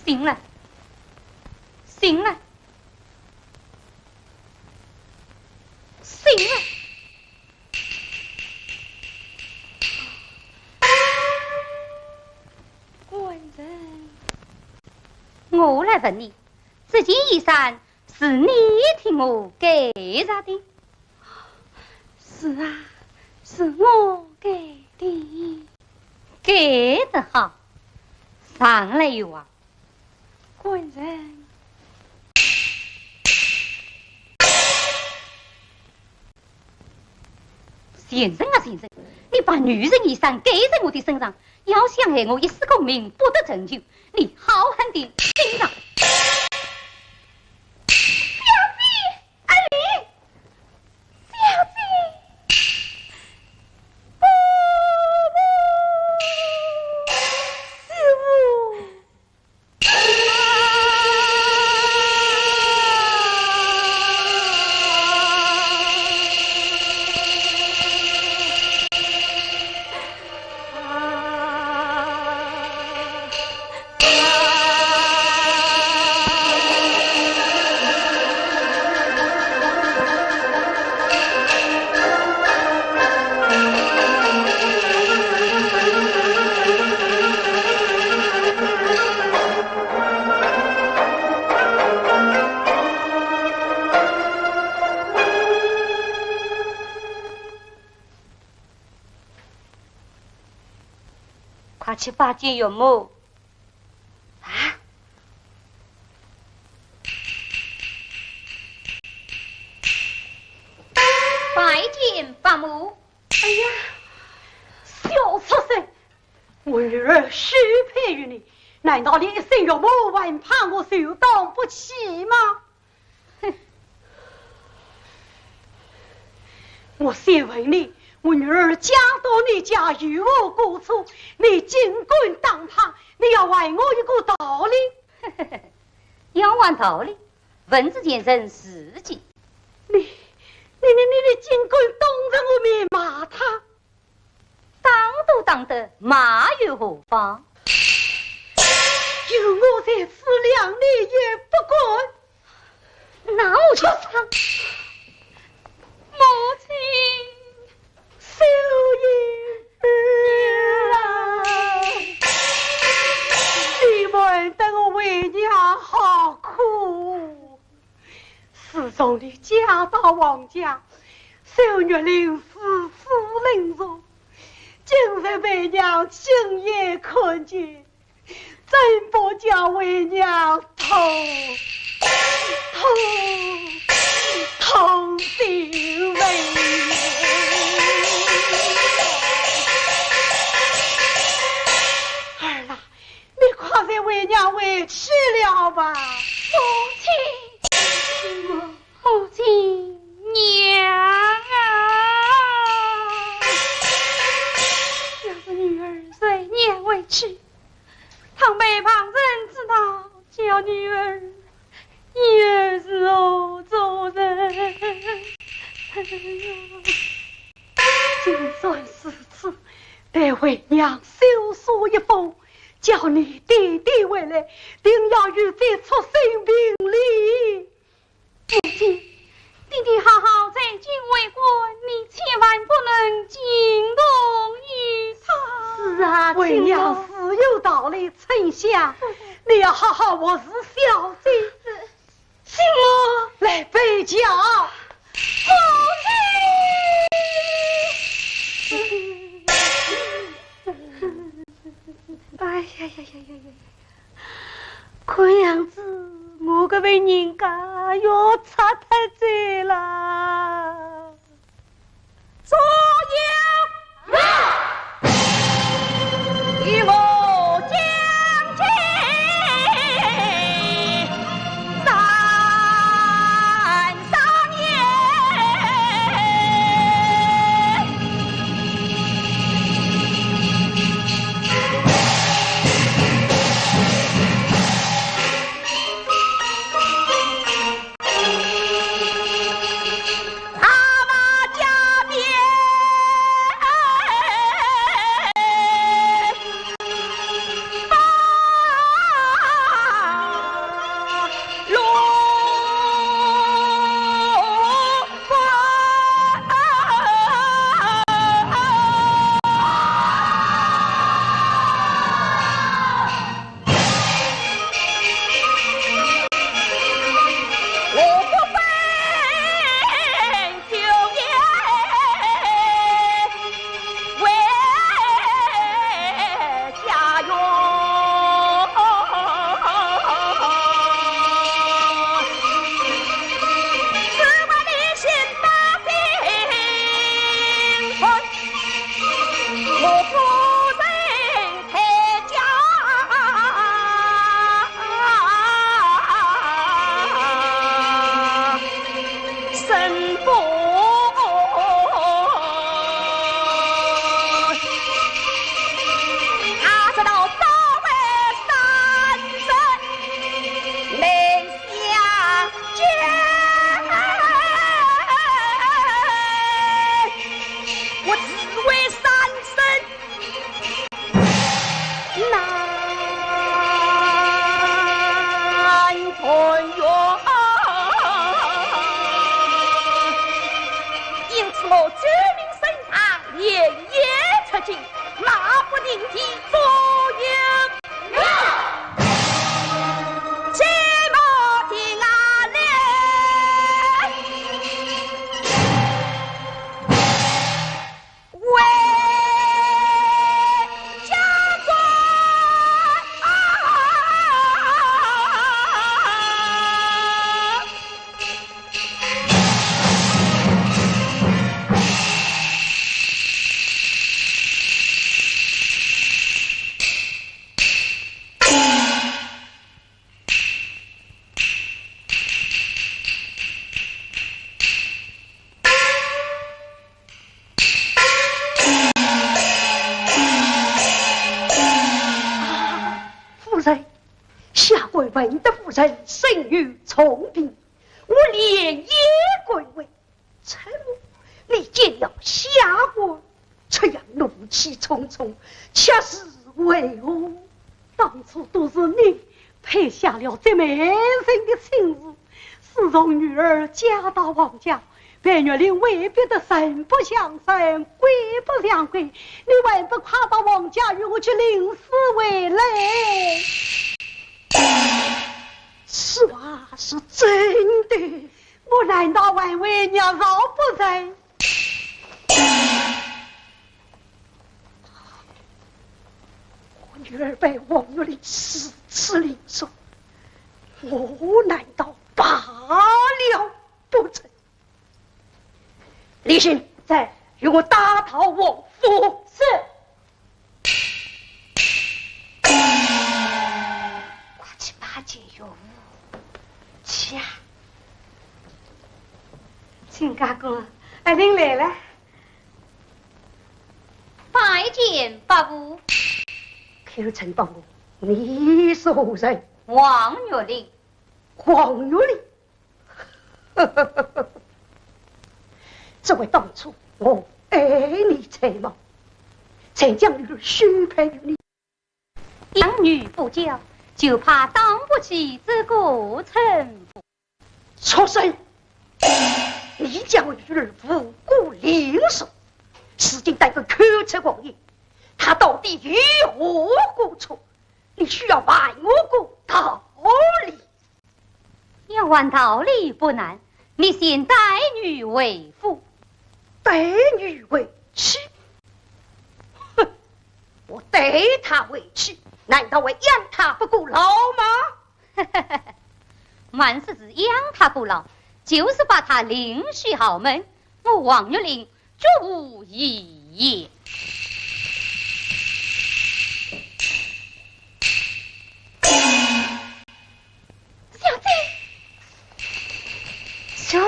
醒来，醒来，醒来！官人，我来问你，这件衣衫 是你替我盖着的？是啊，是我盖的。盖得好，上来有啊。官人。 贱人啊贱人，你把女人衣衫盖在我的身上，要想害我一世功名不得成就，你好狠的心肠！去拜见岳母。啊？拜见伯母。哎呀，小畜生！我女儿许配于你，难道连一声岳母还怕我就当不起吗？ 哼！我先问你，我女儿嫁到你家有何过错？你竟敢打她，你要还我一个道理。要还道理，问之前人自己。你，你，你，你，你竟敢当着我面骂她？ 打都打得，骂又何妨？有我在此，谅你也不敢。那我就……畜生！母亲。小英儿啊，你瞒得我为娘好苦。 自从你嫁到王家，受玉林死死冷落，今日为娘亲眼看见，真不叫为娘痛，痛，痛心喂！儿啊， 你快随为娘回去了吧。母亲，母亲，娘啊！要是女儿随娘回去，倘被旁人知道，叫女儿以后如何做人？ 就算如此，待为娘修书一封，叫你爹爹回来，定要与这畜生评理。母亲，爹爹好好在京为官，你千万不能惊动于他。是啊，为娘自有道理，丞相，你要好好服侍小姐。 请我来拜见母亲。哎呀呀呀呀呀呀！看样子我搿位人家要拆脱哉啦。 左右！与我将计三商议。 难团圆。因此我救命身上，连夜出京，马不停蹄，左右。闻得夫人身有重病，我连夜赶回。 怎么，你见了下官，这样怒气冲冲，却是为何？当初都是你配下了这美人的亲事，自从女儿嫁到王家，被玉林威逼得人不像人，鬼不像鬼，你还不快到王家与我去领事回来？此话是真的。 我难道还会捏造不成？我女儿被王玉林如此凌辱，我难道罢了不成？李信，在，与我带她到王府。是。快去拜见岳父。去啊！ 亲家公，阿林来了。拜见伯父。口称伯父，你是何人？王玉林。王玉林？只为当初我爱你才貌，才将女儿许配于你。 养女不教，就怕当不起这个称呼。畜生！你将我女儿无故凌辱，如今带个口出狂言，她到底有何过错？你需要还我个道理。 要还道理不难，你先带女回府。带女回去？哼，我带她回去，难道还养她不过老吗？莫说是养她过老，就是把她另许豪门，我王玉林 绝无异议。小姐，小，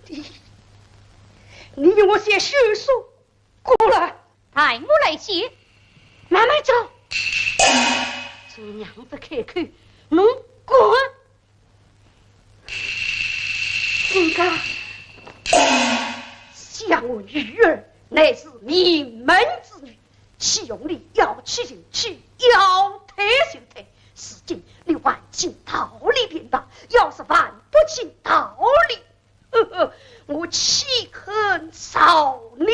你，你与我写休书。 过来。待我来写。慢慢走。做娘子开口，侬滚。亲家，想我女儿乃是名门之女，岂容你要娶就娶，要退就退。如今你还清道理便罢，要是还不清道理， 我岂肯饶你？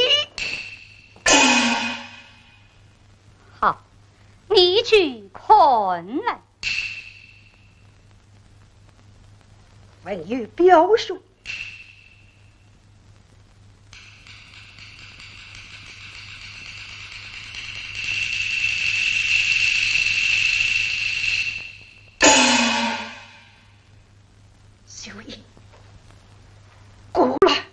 好，你去看来。还有表兄。 秀英，过来。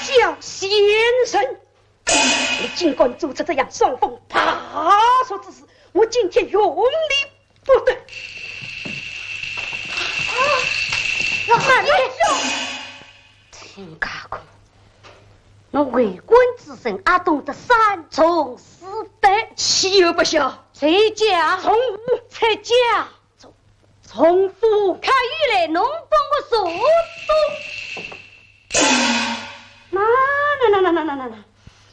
小贱人，你竟敢做出这样伤风败俗之事，我今天容你不得。啊，慢点。 亲家公，侬为官之身，阿懂得三从四德？岂有不晓？在家。从无？在家。从，从父。可以来，侬帮我说说。那，那，那，那，那，那，那，那。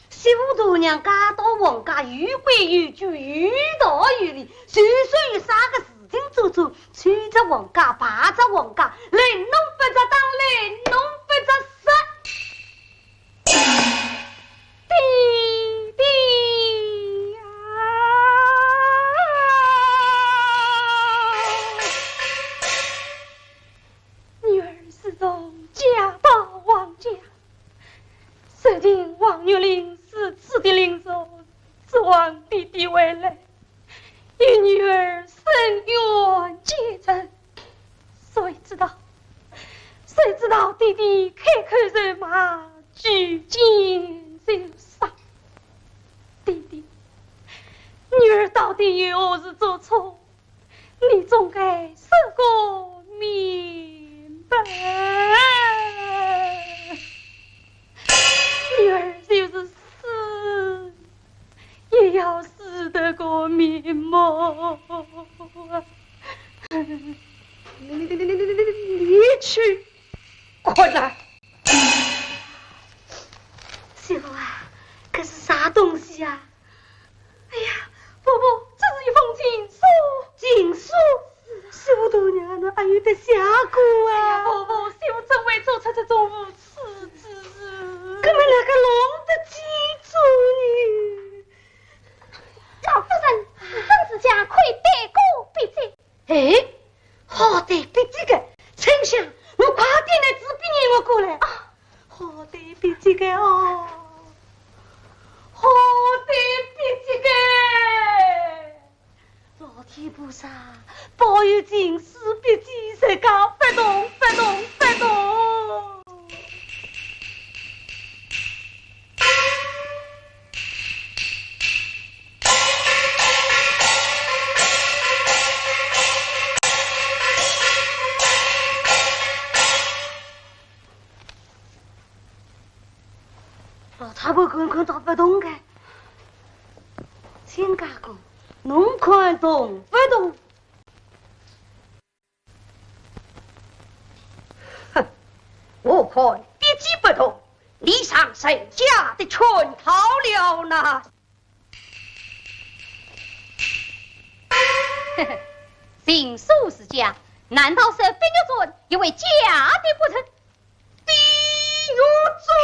媳妇大娘嫁到王家，有规有矩，有道有理，就算有啥个事情做错，吹着王家，败着王家，来弄不着当，来弄不着煞。爹爹呀！ 女儿自从嫁到王家，受尽王玉林如此的凌辱，自王爹爹回来，与女儿伸冤结仇。谁知道，谁知道爹爹开口就骂，举剑就杀。爹爹，女儿到底有何事做错？你总该死个明白。女儿就是死，也要死得个瞑目。你去困了。媳妇啊，这是啥东西啊？ 哎呀，婆婆，这是一封情书。情书？媳妇大娘，侬阿有得写过啊？哎呀，婆婆，媳妇怎会做出这种无耻之事？搿么哪个弄得记住呢？老夫人，你等自家看对过笔迹。 哎，好对笔迹个，春香，侬快点拿纸笔拿我过来。啊，好对笔迹个哦，好对笔迹个。老天菩萨，保佑情书笔迹，自家勿动，勿动，勿动。 老太婆看看到勿动个，亲家公，侬看动勿动？哼，我看笔迹不动，你上人家的圈套了呢。 情书是假，难道是碧玉簪也会假的不成？碧玉簪！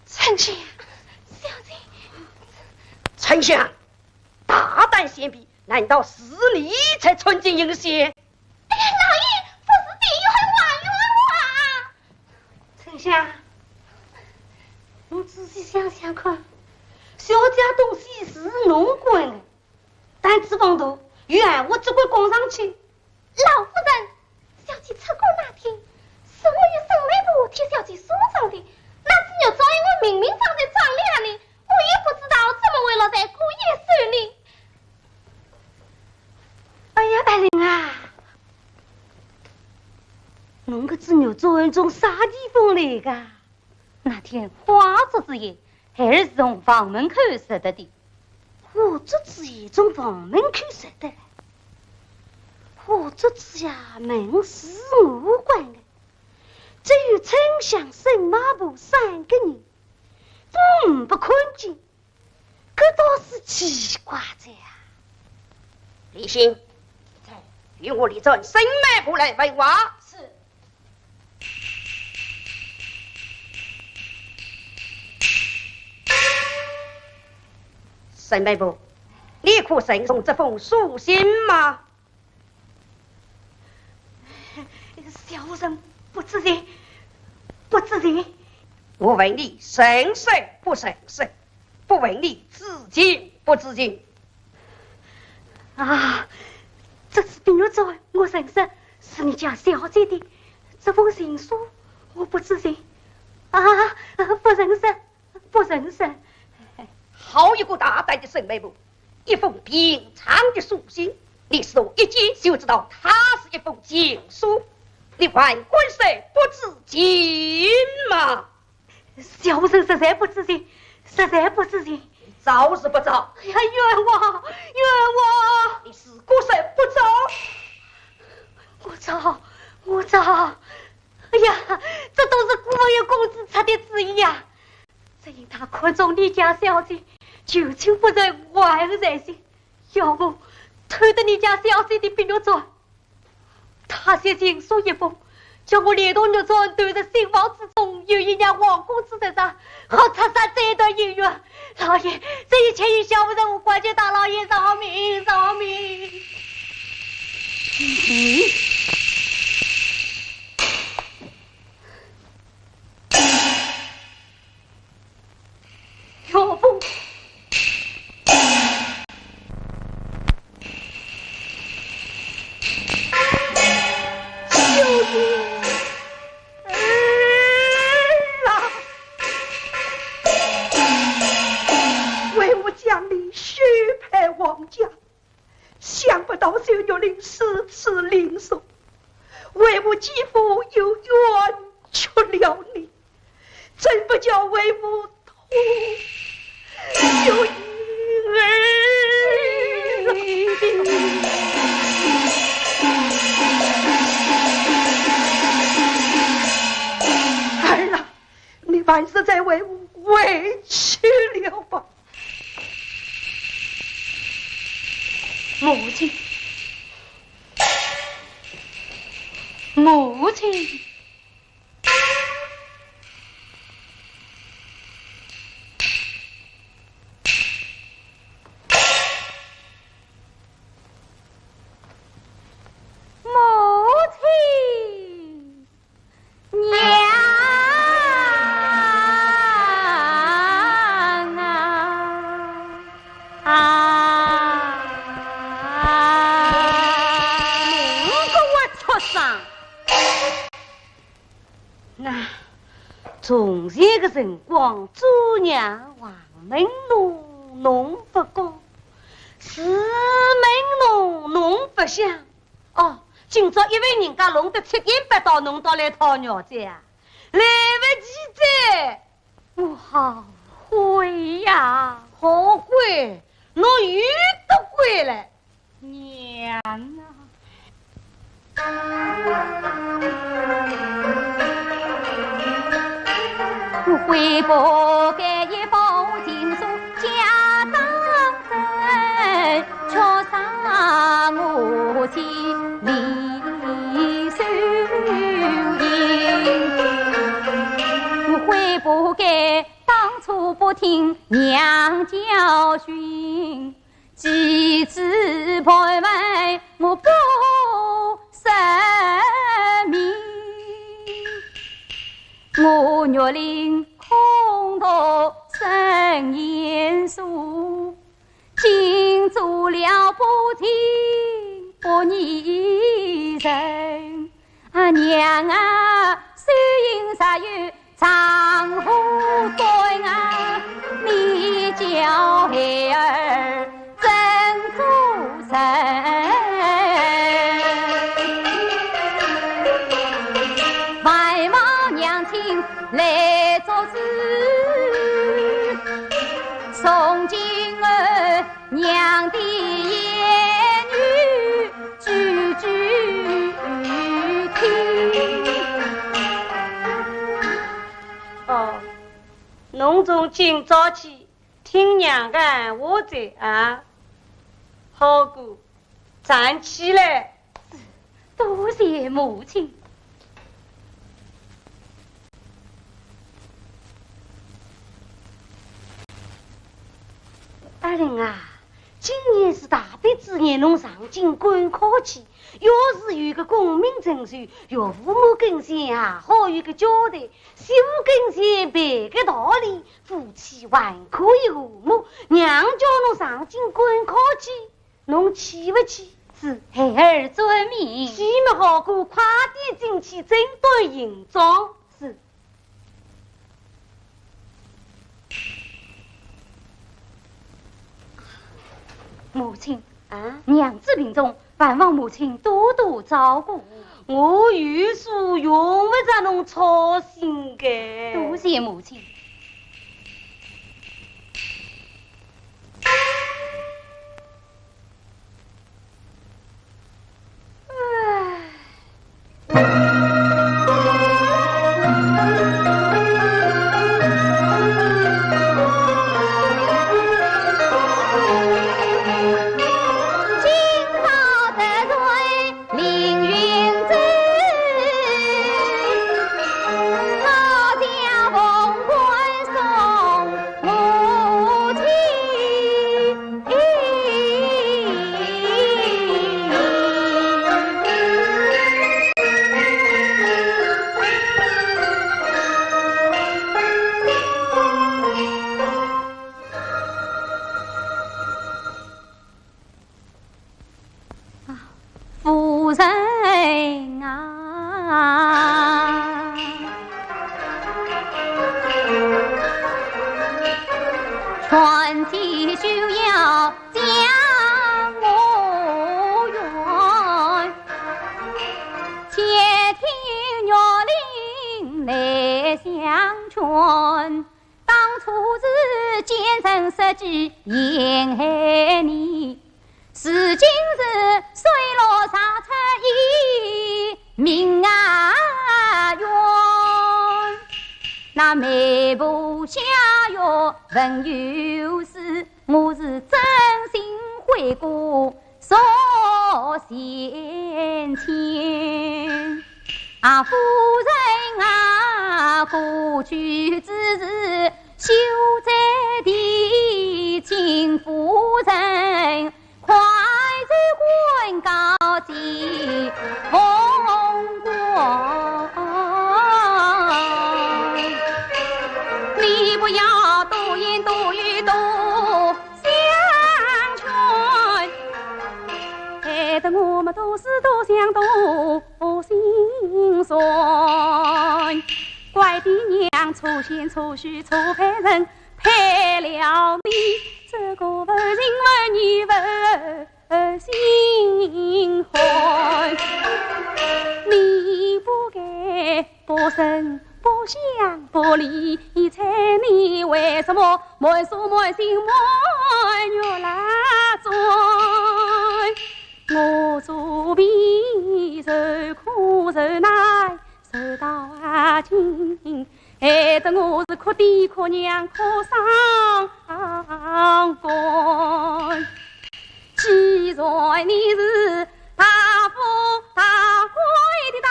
春香，小姐。春香，大胆先辈，难道是你在穿针引线？ 哎呀，老爷，不是的，有人还有啊！春香，侬仔细想想看，小姐东西是侬管的，胆子放大，有闲话只管讲上去。老夫人，小姐出阁那天，是我与沈媒婆替小姐梳妆的，那只玉簪我明明放在妆奁里，我也不知道怎么会落在姑爷手里。 哎呀，爱玲啊，侬搿只玉簪从啥地方来个？那天花烛之夜，孩儿是从房门口拾得的。花烛之夜从房门口拾得来？花烛之夜门是我关的，只有春香、沈媒婆三个人，嗯，不看见。 搿倒是奇怪哉啊！李兴，在，与我立传沈媒婆来问话。是。沈媒婆，你可认得这封书信吗？ 小人不知情，不知情。我问你认识不认识，不问你知情不知情。啊，这只碧玉簪我认识，是你家小姐的。这封情书我不知情。啊，不认识。 不认识。好一个大胆的沈媒婆，一封平常的书信，你是一见就知道它是一封情书，你还敢说不知情吗？小人实在不知情，实在不知情。你招是不招？哎呀，冤枉，冤枉！你是不是不招？我招，我招。哎呀，这都是姑爷公子出的主意呀！ 只因他看中你家小姐，旧情复燃，怀恨在心，要我偷得你家小姐的碧玉簪。他写情书一封，叫我连同玉簪投入新房之中，又要让王公子自杀，好拆散这段姻缘。老爷，这一切与小人无关，求大老爷饶命，饶命！嗯。 岳父。小姐。儿啊，为我将你许配我，为父既无有冤屈了你，怎不叫为父痛又一儿？儿啊，你还是再为父回去了吧。母亲，母亲。 母亲，娘啊！啊！你个活畜生！ 那从前个辰光，做娘横门路侬勿过，寺门路侬勿响。哦，今朝一位人家弄得七颠八倒，侬倒来讨饶哉啊？来勿及哉！我后悔呀！后悔？侬又得悔了。 娘啊！我悔不该一封情书假当真，却伤我心里受影。我悔不该当初不听娘教训， 几次盘问我不识明，我玉林空读生厌书，竟做了不听不义人。啊，娘啊，虽因实有 丈夫对啊，你叫孩儿怎做人？万望娘亲来作主，从今后 娘的言语句句听。哦，侬从今朝起听娘个闲话哉啊。好个，站起来。 多谢母亲。阿林啊，今年是大比之年，侬上京赶考去，要是有个功名成就，岳父母跟前也好有个交代，媳妇跟前赔个道理，夫妻还可以和睦。娘叫侬上京赶考去， 侬去勿去？是，孩儿遵命。去么好个，快点进去整顿行装。是。母亲，啊？娘子病重，还望母亲多多照顾。我有数，用勿着侬操心个。多谢母亲。当初是奸臣设计陷害你，如今是水落石出一命啊冤。那媒婆下药问有事，我是真心悔过 说前愆。啊，夫人啊，过去之事休再提，请夫人快速还告谢凤冠。你不要多言多语多 相劝，害得我们多思多想多心酸。怪爹娘错先错序错配人，配了你这个无情无义无心汉。你不该 不声不响不理睬你，为什么满书满信满月来转？我肚皮受苦受难受到啊今，害得我是哭爹哭娘哭伤肝。 既然你是大富大贵的大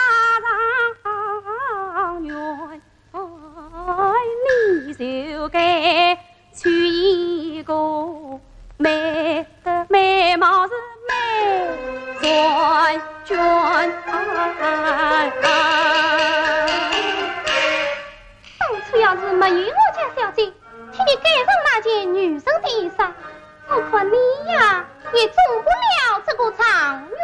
状元，你就该娶一个美的美貌是美婵娟。当初要是没有我家小姐， 替你改成那件女人的衣裳，我看你呀，也中不了这个状元。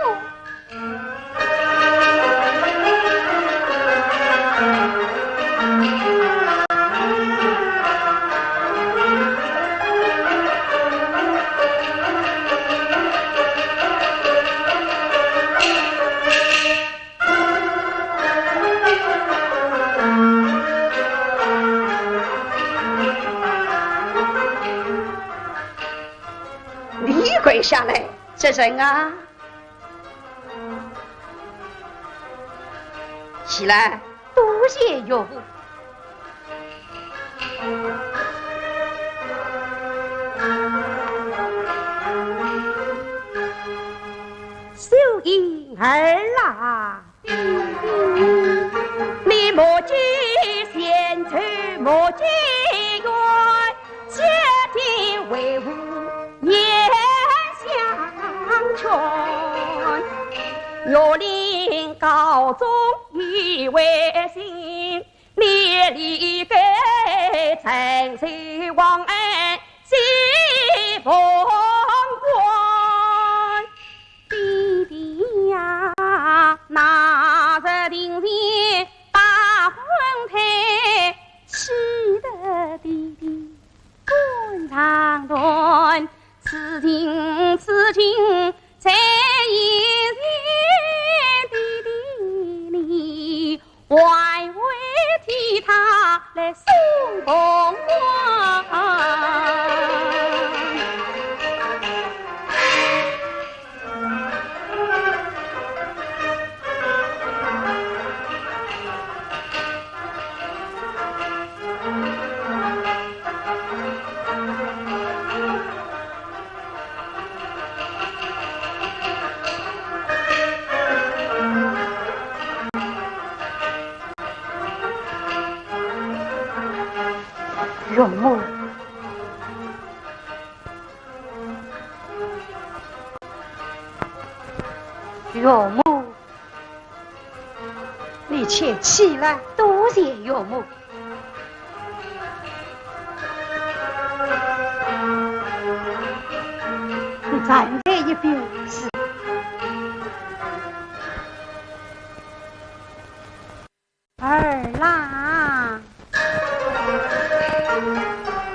你跪下来，这人啊，起来。多谢岳父。秀英儿啊， 你莫急，先走莫急远，且听为父言相劝。岳令高中以为信，你理该承受王恩谢凤冠。 爹爹呀，那日庭前把婚退，气得爹爹肝肠断。此情此景在眼前，爹爹你 还未替他来送凤冠。岳母，岳母，你且起来。多谢岳母。 你站在一边是。儿啦，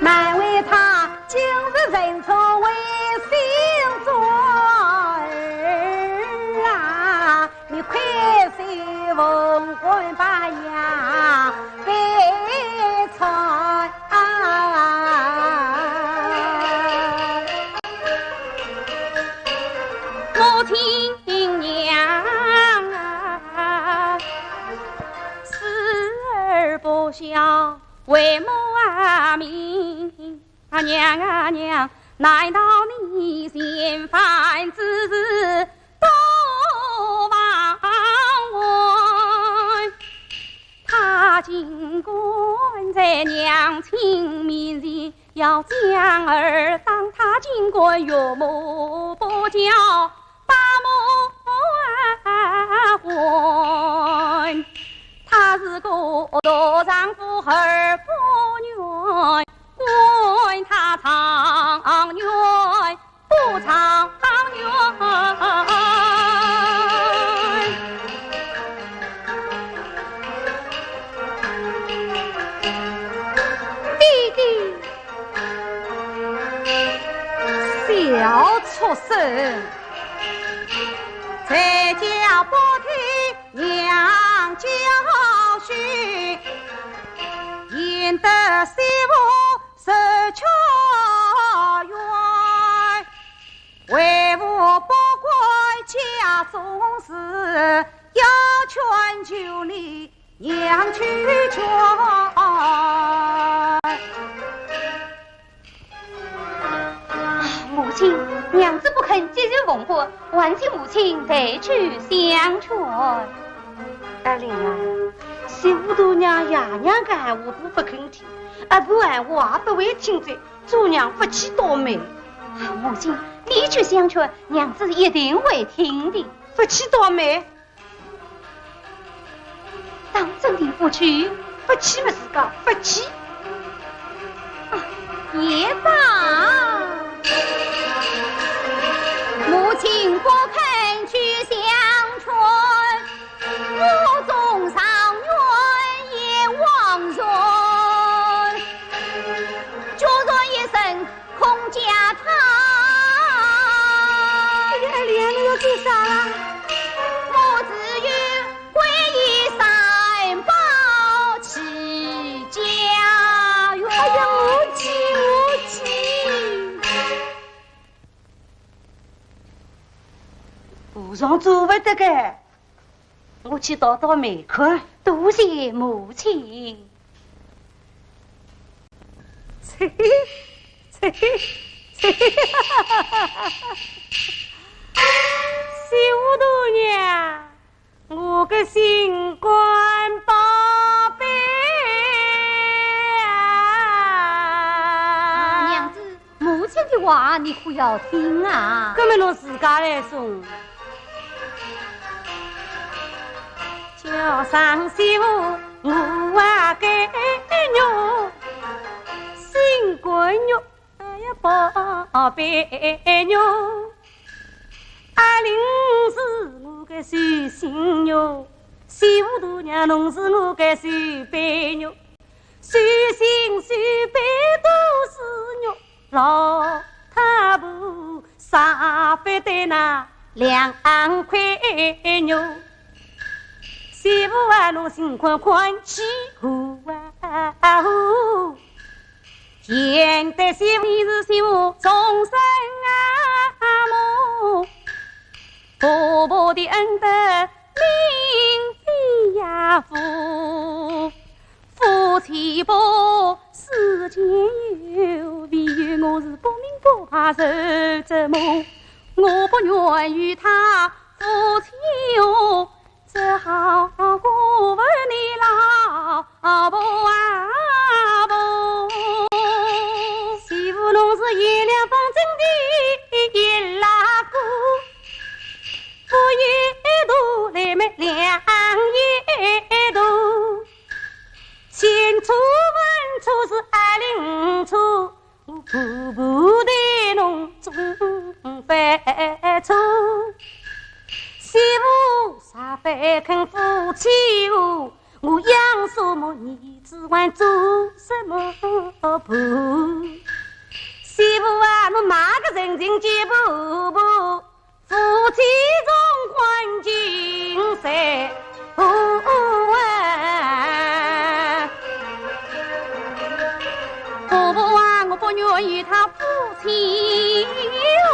难为他今日认错为新做儿啊，你快些凤冠拜呀，拜为母啊命啊娘啊娘，难道你嫌烦之事多忘怀？他竟敢在娘亲面前要将儿打，他竟敢岳母不教， 把母还。他是个大丈夫而不愿，管他状元不状元。爹爹， 小畜生！在家不听娘教训，引得媳妇受屈冤。为父不管家中事，要劝就你 娘去劝。啊，母亲，娘子不肯接受凤冠，还请母亲代去相劝。爱玲啊，媳妇大娘爷娘讲闲话不肯听，阿婆闲话也不会听的，做娘福气倒霉。啊，母亲，你去相劝，娘子一定会听的。福气倒霉？ 当真的不去？不去嘛是个不去。啊，也罢。母亲不肯去相劝，我纵上元也枉然。决然一生 空家堂。哎呀，爱玲，你要做啥啦？我只有皈依三宝起家园。哎呀，我去，我去。武松做勿得个。 我去倒倒霉看。多谢母亲。嘿嘿，嘿嘿，嘿嘿，媳妇大娘，我个心肝宝贝啊！啊，娘子， 母亲的话，你可要听啊。搿么侬自家来说。叫声媳妇，我啊该肉，心肝肉，哎呀宝贝肉。阿玲是我个手心肉，媳妇大娘侬是我个手背肉。 手心手背都是肉，老太婆舍勿得那两块肉。媳妇啊，侬心宽宽去吼啊吼，现在媳妇你是媳妇终身啊母，婆婆的恩德 命非也夫，夫妻百世间有，唯有我是不明不白受折磨，我不愿与他夫妻和，只好过问你老婆啊婆。媳妇侬是贤良方正的一拉哥， 腹也大，来么两也大，前车问车是阿玲车，我步步对侬总犯错。媳妇啥勿肯夫妻和，我养啥么儿子还做什么伴？媳妇啊，侬哪个人情结不不？ 夫妻中欢情谁无啊？婆婆啊，我不愿与他夫妻哦，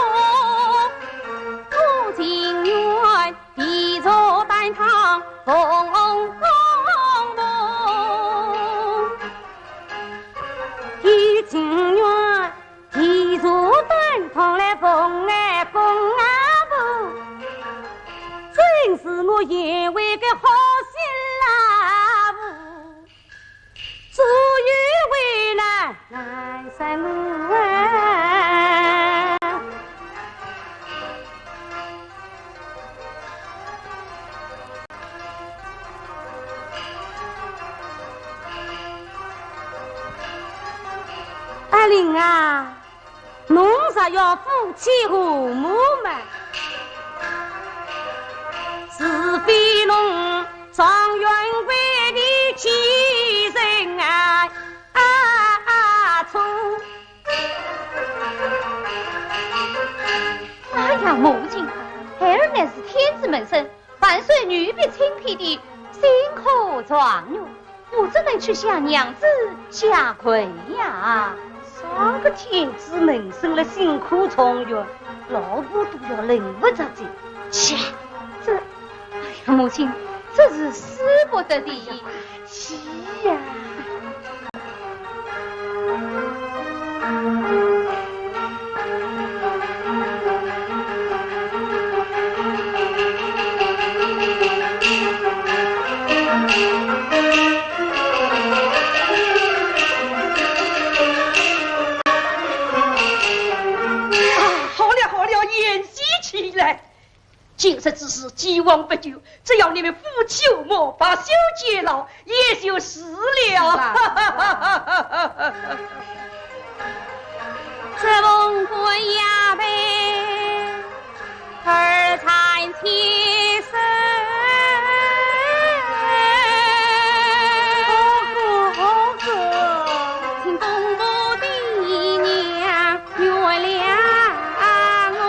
我情愿地坐担当凤凰梦。林啊，侬若要夫妻和睦嘛，除非侬状元为你继承啊，啊，错。哎呀，母亲，孩儿乃是天子门生， 万岁御笔亲批的新科状元，我只能去向娘子下跪呀。啥个天子门生了新科状元，老婆都要轮不着的。切，这，哎呀，母亲，这是使不得的。哎呀，快去呀！ 啊，好了好了，言归正传。今日之事既往不咎，只要你们夫妻和睦，罢休解劳，也就是了。这凤冠霞帔，二产千岁。好个好个。请公婆爹娘 原谅我。